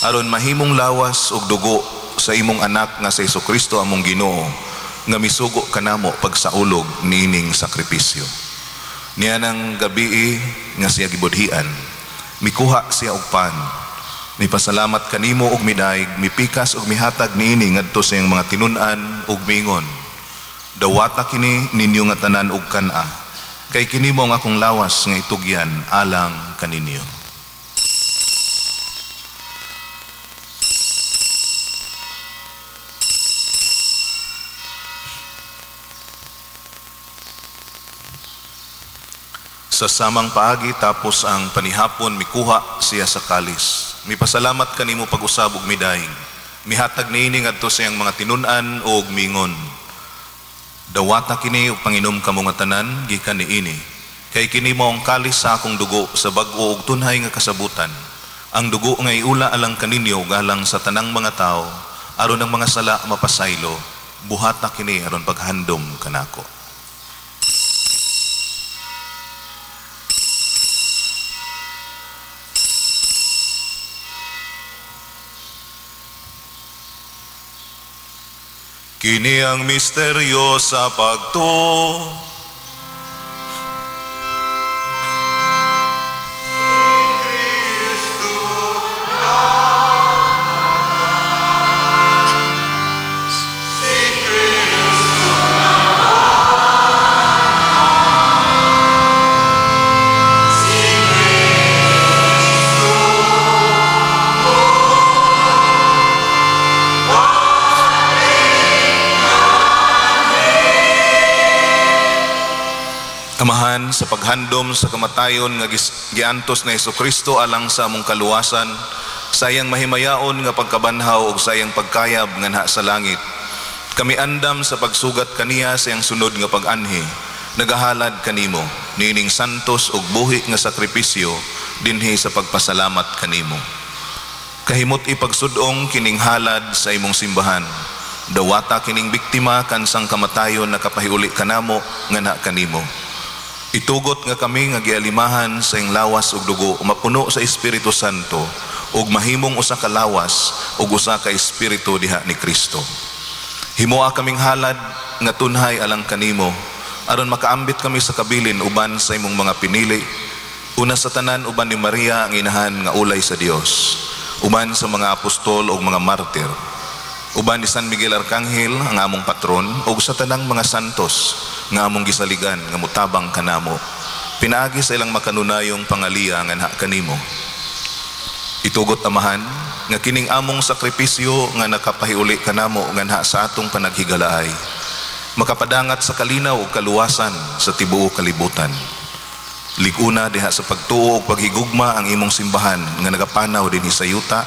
aron mahimong lawas ug dugo sa imong anak nga sa Hesukristo among Ginoo, nga misugo kanamo pagsaulog niining sakripisyo. Niya nang gabii nga siya gibudhian, mikuha siya og pan, mipasalamat kanimo og midaig, mipikas og mihatag niini ngadto sa iyang mga tinun-an ug miingon, dawata kini ninyo nga tanan og kan-a, kay kini mo ang akong lawas nga itugyan alang kaninyo. Sa samang paagi tapos ang panihapon, mikuha siya sa kalis. Mipasalamat kanimo pag-usab ug midaing. Mihatag niini ngadto sa iyang mga tinun-an ug miingon, dawata kini ug panginom kamo nga tanan gikan niini, kay kini mao ang kalis sa akong dugo sa bag-o ug tunhay nga kasabutan, ang dugo nga iula alang kaninyo ug alang sa tanang mga tawo, aron ang mga sala mapasaylo. Buhata kini aron paghandom kanako. Kini ang misteryo sa pagtuo. Amahan, sa paghandom sa kamatayon nga giantos na Hesukristo alang sa among kaluwasan, sayang mahimayaon nga pagkabanhaw ug sayang pagkayab nganha sa langit. Kami andam sa pagsugat kaniya sa iyang sunod nga pag-anhi, nagahalad kanimo niining santos ug buhi nga sakripisyo dinhi sa pagpasalamat kanimo. Kahimot ipagsud-ong kining halad sa imong simbahan. Dawata kining biktima kansang kamatayon nakapahiuli kanamo nganha kanimo. Itugot nga kami nga gialimahan sa iyang lawas ug dugo, mapuno sa Espiritu Santo ug mahimong usa ka lawas ug usa ka espiritu diha ni Kristo. Himoa kaming halad nga tunhay alang kanimo, aron makaambit kami sa kabilin uban sa imong mga pinili. Una sa tanan uban ni Maria ang inahan nga ulay sa Dios, uban sa mga apostol ug mga martir, uban ni San Miguel Arcangel ang among patron ug sa tanang mga santos nga among gisaligan nga mutabang kanamo, pinaagi sa ilang makanunayong pangaliya nganha kanimo. Itugot, Amahan, nga kining among sakripisyo nga nakapahiuli kanamo nganha sa atong panaghigalaay, makapadangat sa kalinaw ug kaluwasan sa tibuok kalibutan. Lig-una diha sa pagtuo ug paghigugma ang imong simbahan nga nagapanaw dinhi sa yuta,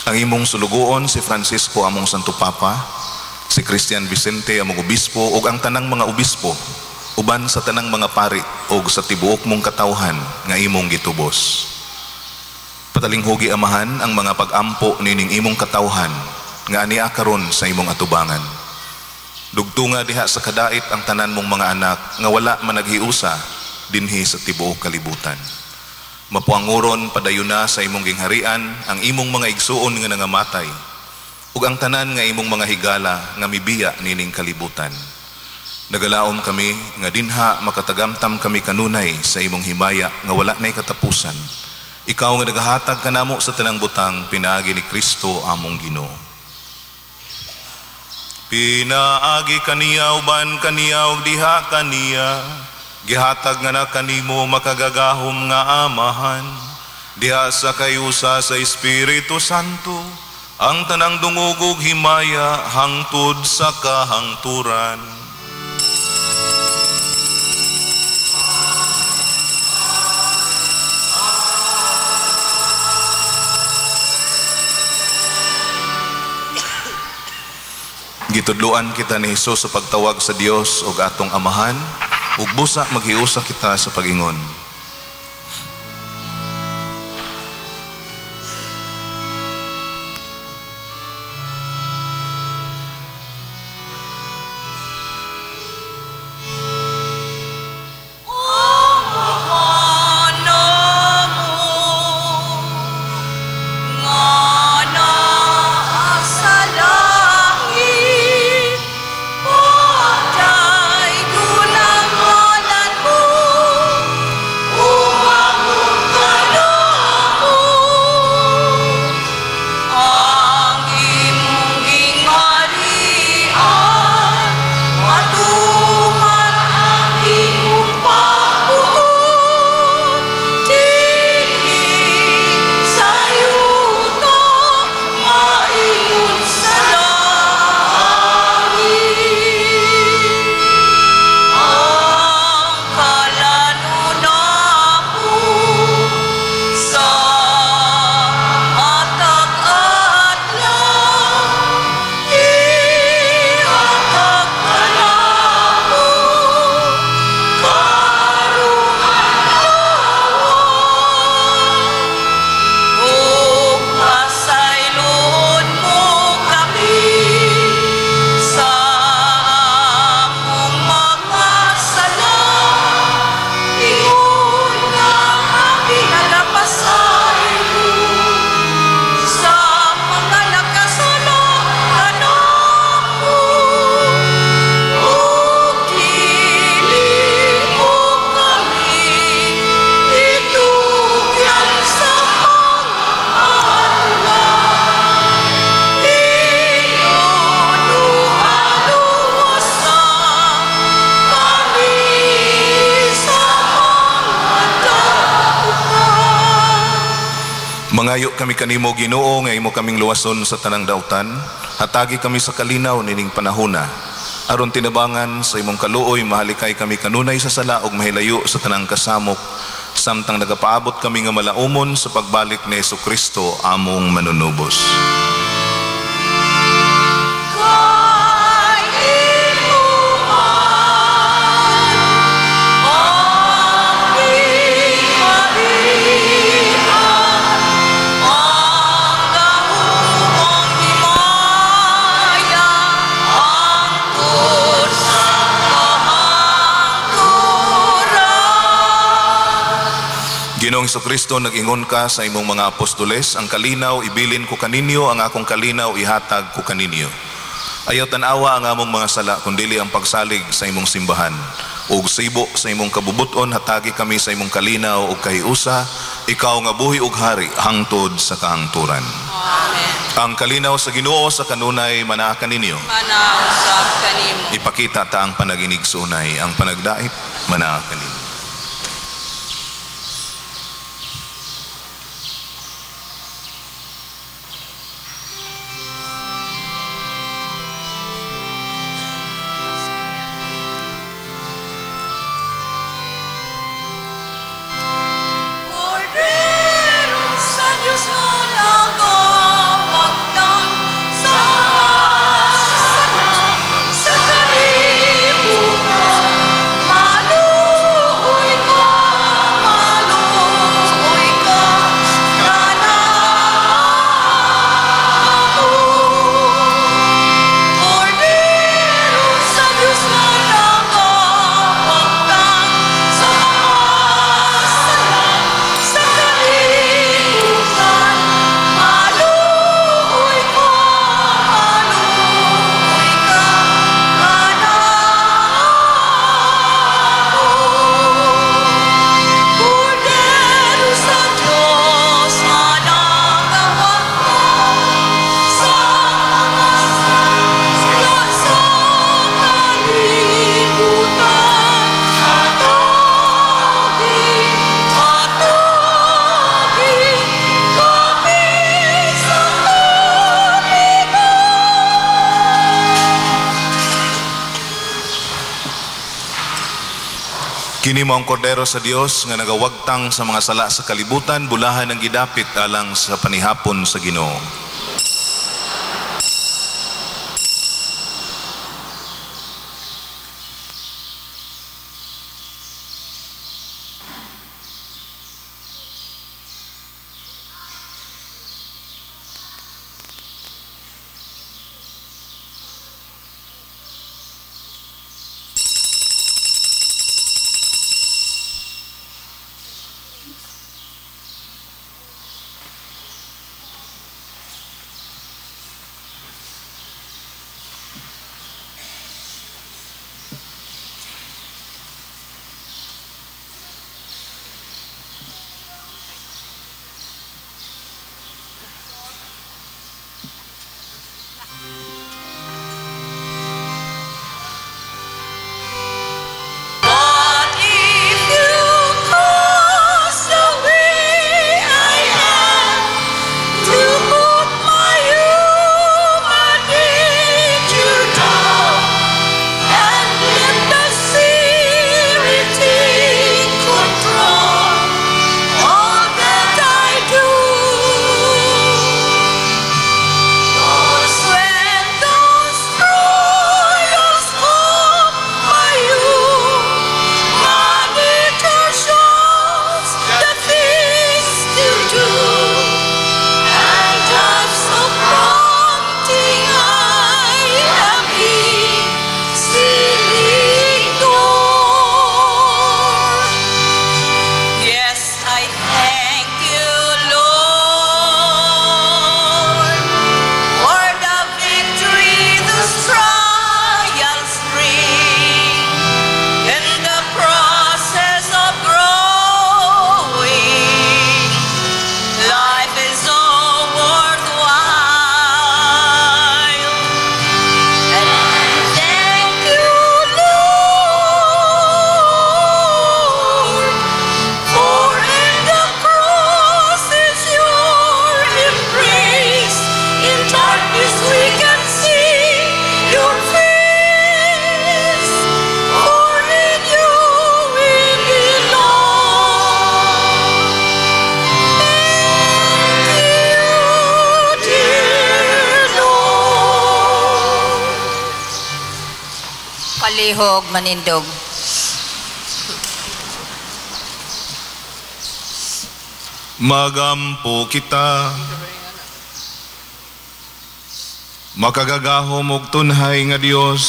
ang imong sulugoon si Francisco among Santo Papa, si Christian Vicente among obispo ug ang tanang mga obispo, uban sa tanang mga pari ug sa tibuok mong katawhan nga imong gitubos. Patalinghugi, Amahan, ang mga pag-ampo nining imong katawhan nga ania karon sa imong atubangan. Dugtunga diha sa kadait ang tanan mong mga anak nga wala managhiusa dinhi sa tibuok kalibutan. Mapuanguron padayuna sa imong gingharian ang imong mga igsuon nga nangamatay ug ang tanan nga imong mga higala nga mibiya nining kalibutan. Nagalaom kami nga dinha makatagamtam kami kanunay sa imong himaya nga wala nay katapusan. Ikaw nga nagahatag kanamo sa tanang butang pinaagi ni Kristo among Ginoo. Pinaagi kaniya uban kaniya ug diha kaniya, gihatag nga na kanimo makagagahom nga Amahan, diha sa kayusa sa Espiritu Santo, ang tanang dungog ug himaya hangtod sa kahangturan. Gitudloan kita ni Hesus sa pagtawag sa Dios ug atong Amahan, ug busa maghiusa kita sa pag-ingon. Mangayo kami kanimo, Ginoo, nga imo kaming luwason sa tanang dautan. Hatagi kami sa kalinaw nining panahona. Aron tinabangan sa imong kaluoy, mahalikay kami kanunay sa sala ug mahilayo sa tanang kasamok, samtang nagapaabot kami nga malaumon sa pagbalik ni Hesukristo among manunubos. Ginoong Hesukristo, nag-ingon ka sa imong mga apostoles, ang kalinaw ibilin ko kaninyo, ang akong kalinaw ihatag ko kaninyo. Ayaw tan-awa ang among mga sala, kundili ang pagsalig sa imong simbahan. Ug sibo sa imong kabubuton, hatagi kami sa imong kalinaw ug kahiusa, ikaw nga buhi ug hari hangtod sa kahangturan. Amen. Ang kalinaw sa Ginoo sa kanunay manaa kaninyo. Manaa usab kanimo. Ipakita ta ang panaginig sunay, ang panagdaip manaa kaninyo. Kini mo ang kordero sa Dios nga nagawagtang sa mga sala sa kalibutan, bulahan ang gidapit alang sa panihapon sa Ginoo. Palihog manindog. Magampo kita. Makagagahom og tunhay nga Dios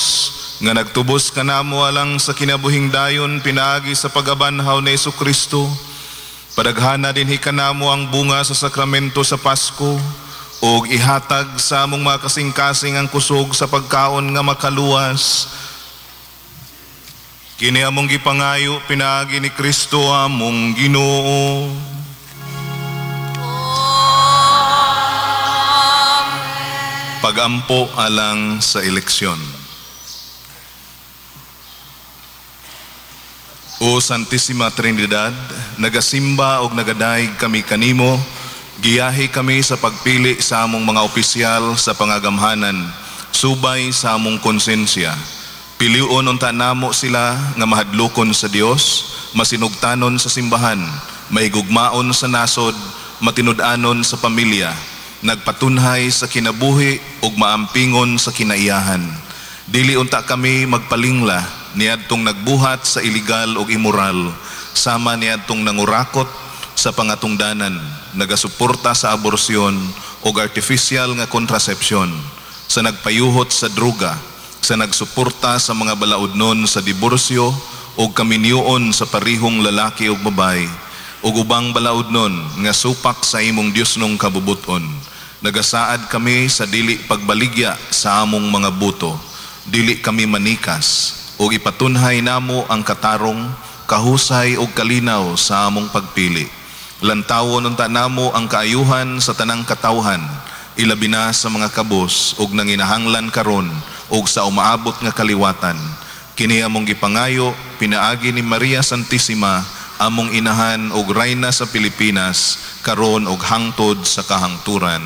nga nagtubos kanamo alang sa kinabuhing dayon pinaagi sa pagabanhaw ni Hesukristo. Padaghana dinhi kanamo ang bunga sa sakramento sa Pasko ug ihatag sa among mga kasing-kasing ang kusog sa pagkaon nga makaluwas. Kini among gipangayo pinaagi ni Kristo among Ginoo. Pagampo alang sa eleksyon. O Santissima Trinidad, nagasimba og nagadayeg kami kanimo, giyahi kami sa pagpili sa among mga opisyal sa pangagamhanan, subay sa among konsensya. Piliun unta namo sila nga mahadlokon sa Dios, masinugtanon sa simbahan, maigugmaon sa nasod, matinud-anon sa pamilya, nagpatunhay sa kinabuhi ug maampingon sa kinaiyahan. Dili unta kami magpalingla niadtong nagbuhat sa iligal ug immoral, sama niadtong nangurakot sa pangatungdanan, nagasuporta sa aborsyon ug artificial nga kontrasepsyon, sa nagpayuhot sa druga, sa nagsuporta sa mga balaodnon sa diborsyo ug kaminyoon sa parihong lalaki ug babae, ug ubang balaodnon nga supak sa imong Diosnong kabubuton. Nagasaad kami sa dili pagbaligya sa among mga buto, dili kami manikas, ug ipatunhay namo ang katarong, kahusay ug kalinaw sa among pagpili. Lantawon unta namo ang kaayuhan sa tanang katawhan, ilabi na sa mga kabos ug nanginahanglan karon ug sa umaabot nga kaliwatan. Kini among gipangayo pinaagi ni Maria Santissima, among inahan ug rayna sa Pilipinas, karon ug hangtod sa kahangturan.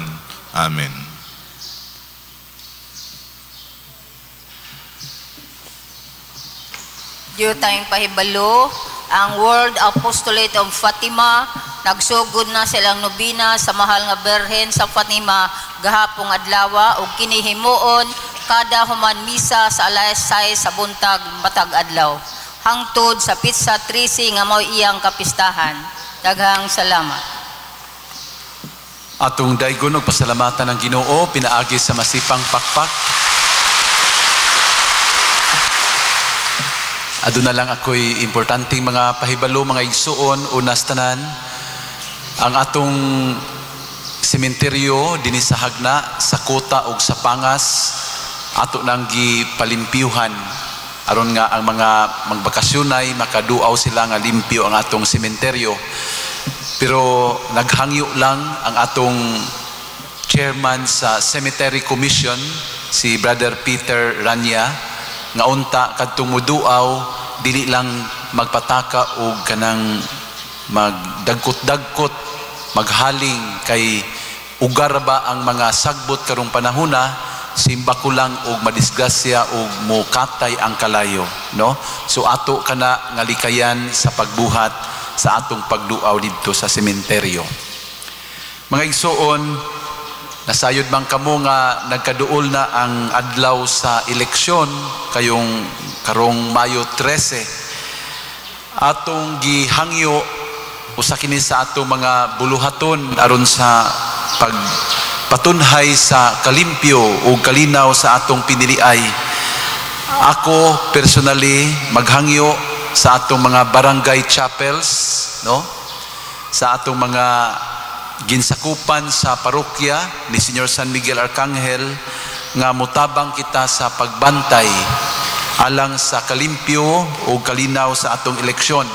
Amen. Diyo tayong pahibalo, ang World Apostolate of Fatima, nagsugod na silang nobina sa Mahal nga Birhen sa Fatima gahapong adlawa ug kinihimuon kada human misa sa alas 6 sa buntag matag adlaw hangtod sa Pizza 13 nga mao iyang kapistahan. Daghang salamat. Atong daygon og pasalamatan ang Ginoo pinaagi sa masipang pakpak. Aduna lang ako'y importanteng mga pahibalo, mga igsuon. Unas tanan, ang atong sementeryo dinhi sa Hagna, sa Kota ug sa Pangas, ato nang gipalimpyuhan aron nga ang mga magbakasyonay makaduaw sila nga limpyo ang atong sementeryo. Pero naghangyo lang ang atong chairman sa Cemetery Commission, si Brother Peter Rania, nga unta kadtong muduaw dili lang magpataka og kanang magdagkot-dagkot, maghaling kay ugar ba ang mga sagbot karong panahona, simba ko lang og madisgrasya og mukatay ang kalayo, no? So ato kana nga likayan sa pagbuhat sa atong pagduaw didto sa sementeryo. Mga igsuon, nasayod man kamo nga nagkaduol na ang adlaw sa eleksyon kayong karong Mayo 13. Atong gihangyo usa kini sa atong mga buluhaton aron sa pagpatunhay sa kalimpyo o kalinaw sa atong piniliay. Ako personally maghangyo sa atong mga barangay chapels, no? Sa atong mga ginsakupan sa parokya ni Señor San Miguel Arcangel nga mutabang kita sa pagbantay alang sa kalimpyo o kalinaw sa atong eleksyon.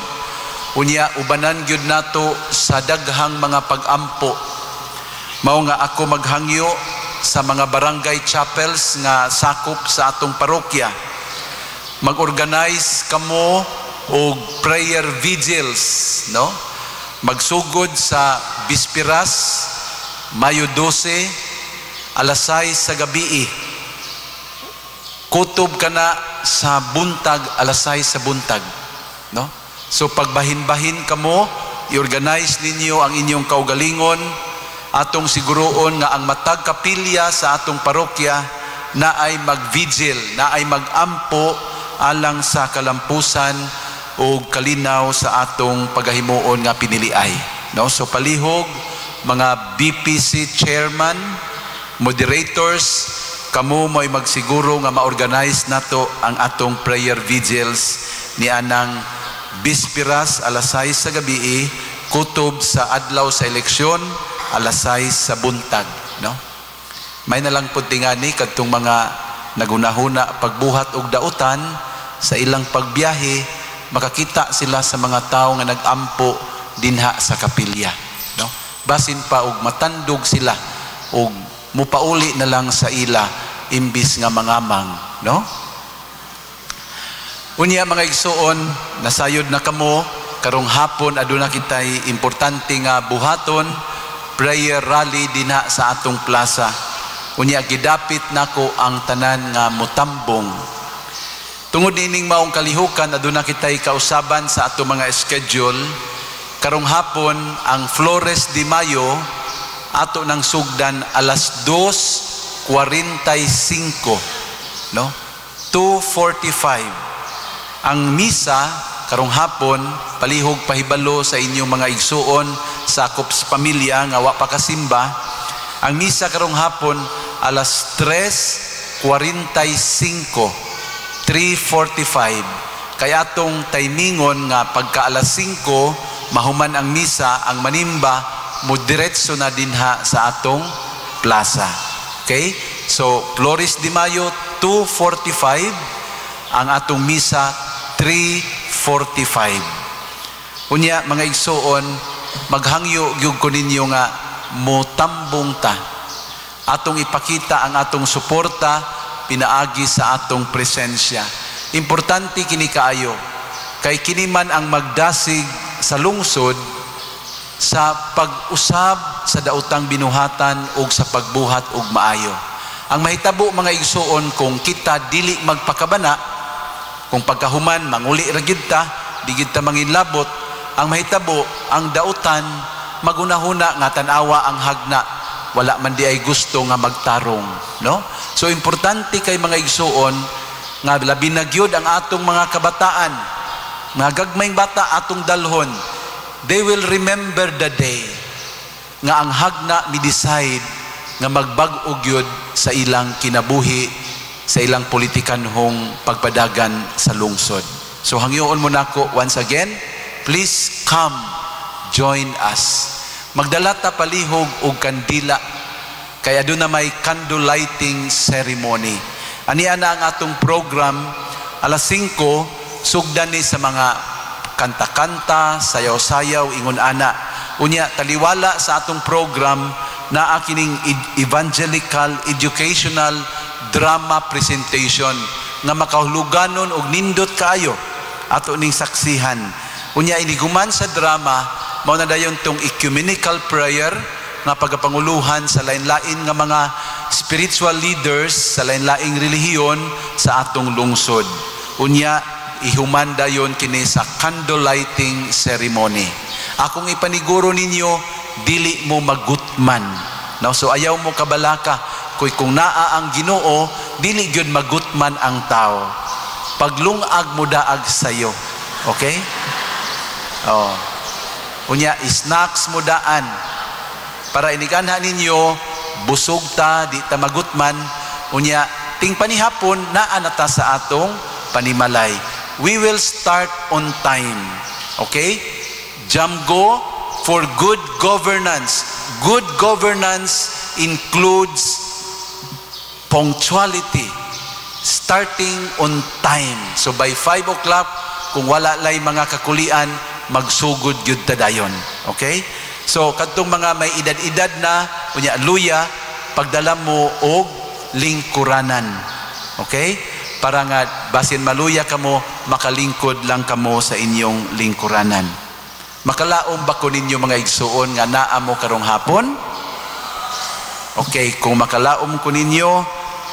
Unya ubanan gyud nato sa daghang mga pagampo. Mao nga ako maghangyo sa mga barangay chapels nga sakop sa atong parokya. Mag-organize kamo og prayer vigils, no? Magsugod sa Bispiras, Mayo 12, alas 6 sa gabi. Kutob ka na sa buntag, alas 6 sa buntag, no? So pagbahin-bahin kamo, i-organize ninyo ang inyong kaugalingon, atong siguroon nga ang matag kapilya sa atong parokya na ay mag-vigil, na ay mag-ampo alang sa kalampusan o kalinaw sa atong pagahimuon nga piniliay, no? So palihog mga BPC chairman, moderators, kamo mo'y magsiguro nga ma-organize nato ang atong prayer vigils ni anang bispiras alas 6 sa gabi kutob sa adlaw sa eleksyon alas 6 sa buntag, no? May na lang pud tingani kadtong mga nagunahuna pagbuhat og dautan sa ilang pagbiyahe, makakita sila sa mga tao nga nagampo dinha sa kapilya, no? Basin pa og matandog sila og mupauli na lang sa ila imbis nga mangamang, no? Unya, mga igsuon, nasayod na kamo karong hapon aduna kitay importante nga buhaton, prayer rally dinha sa atong plaza. Unya gidapit nako ang tanan nga mutambong. Tungod nining maong kalihukan, aduna kitay kausaban sa atong mga schedule. Karong hapon ang Flores de Mayo ato ng sugdan alas 2:45, no? 2:45 ang misa karong hapon. Palihog pahibalo sa inyong mga igsuon, sakop sa pamilya nga wa pa kasimba. Ang misa karong hapon alas 3:45, 3:45, kaya atong timingon nga pagka alas 5 mahuman ang misa, ang manimba mo diretso na dinha sa atong plaza. Okay? So Flores de Mayo 2:45, ang atong misa 3:45. Unya, mga igsuon, maghangyo gyud ko ninyo nga motambong ta. Atong ipakita ang atong suporta pinaagi sa atong presensya. Importante kini kaayo kay kini man ang magdasig sa lungsod sa pag-usab sa daotang binuhatan ug sa pagbuhat og maayo. Ang mahitabo, mga igsuon, kung kita dili magpakabana, kung pagkahuman manguli ra gyud ta, di gyud ta manginlabot, ang mahitabo, ang dautan magunahuna nga tan-awa ang hagna, wala man di ay gusto nga magtarong, no? So importante kay, mga igsuon, nga labi na gyud ang atong mga kabataan, mga gagmayng bata atong dalhon. They will remember the day nga ang hagna mi-decide nga magbag-o gyud sa ilang kinabuhi, sa ilang politikanhong pagpadagan sa lungsod. So hangyoon mo nako once again, please come join us. Magdala ta palihog og kandila kay aduna may candle lighting ceremony. Ania na ang atong program alas 5, sugdan ni sa mga kanta-kanta, sayaw-sayaw, ingon ana. Unya taliwala sa atong program naa kining evangelical educational drama presentation nga makahuluganon og nindot kaayo ato ning saksihan. Unya iniguman sa drama, mao na dayon tong ecumenical prayer nga pagapanguluhan sa lain-lain nga mga spiritual leaders sa lain-laing relihiyon sa atong lungsod. Unya ihuman dayon kini sa candle lighting ceremony. Akong ipaniguro ninyo, dili mo magutman. No, so ayaw mo kabalaka kuy kung naa ang Ginoo, dili gyud magutman ang tao. Paglungag mo daag sayo. Okay? Oh. Unya snacks mo daan para iniganha ninyo busog ta, di ta magutman. Unya ting panihapon naa na ta sa atong panimalay. We will start on time. Okay? Jamgo for good governance. Good governance includes punctuality, starting on time. So by 5 o'clock, kung wala lay mga kakulian, magsugod gyud ta dayon. Okay? So kadtong mga may edad-edad na, unya luya, pagdala mo og lingkuranan. Okay? Para nga basin maluya kamo, makalingkod lang kamo sa inyong lingkuranan. Makalaom ba ko ninyo, mga igsuon, nga naa mo karong hapon? Okay, kung makalaom ko ninyo,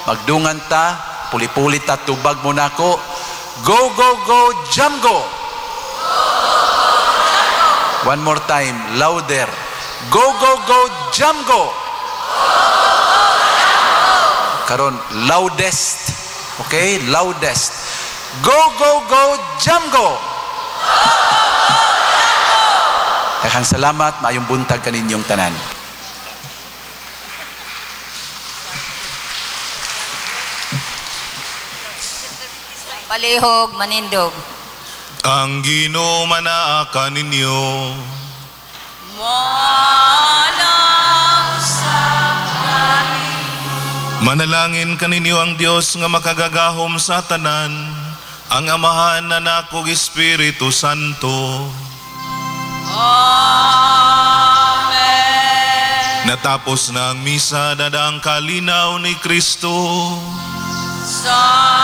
magdungan ta, puli-puli ta, tubag mo nako. Go, go, go, Jamgo! One more time, louder. Go, go, go, Jamgo! Karon, loudest. Okay, loudest. Go, go, go, Jamgo! Daghang salamat, maayong buntag kaninyong tanan. Palihog, manindog. Ang Ginoo manaa kaninyo. Manang sa Manalangin kaninyo ang Dios nga makagagahom sa tanan, ang Amahan, Anak ug Espiritu Santo. Amen. Natapos na ang misa, dada ang kalinaw ni Kristo. Sa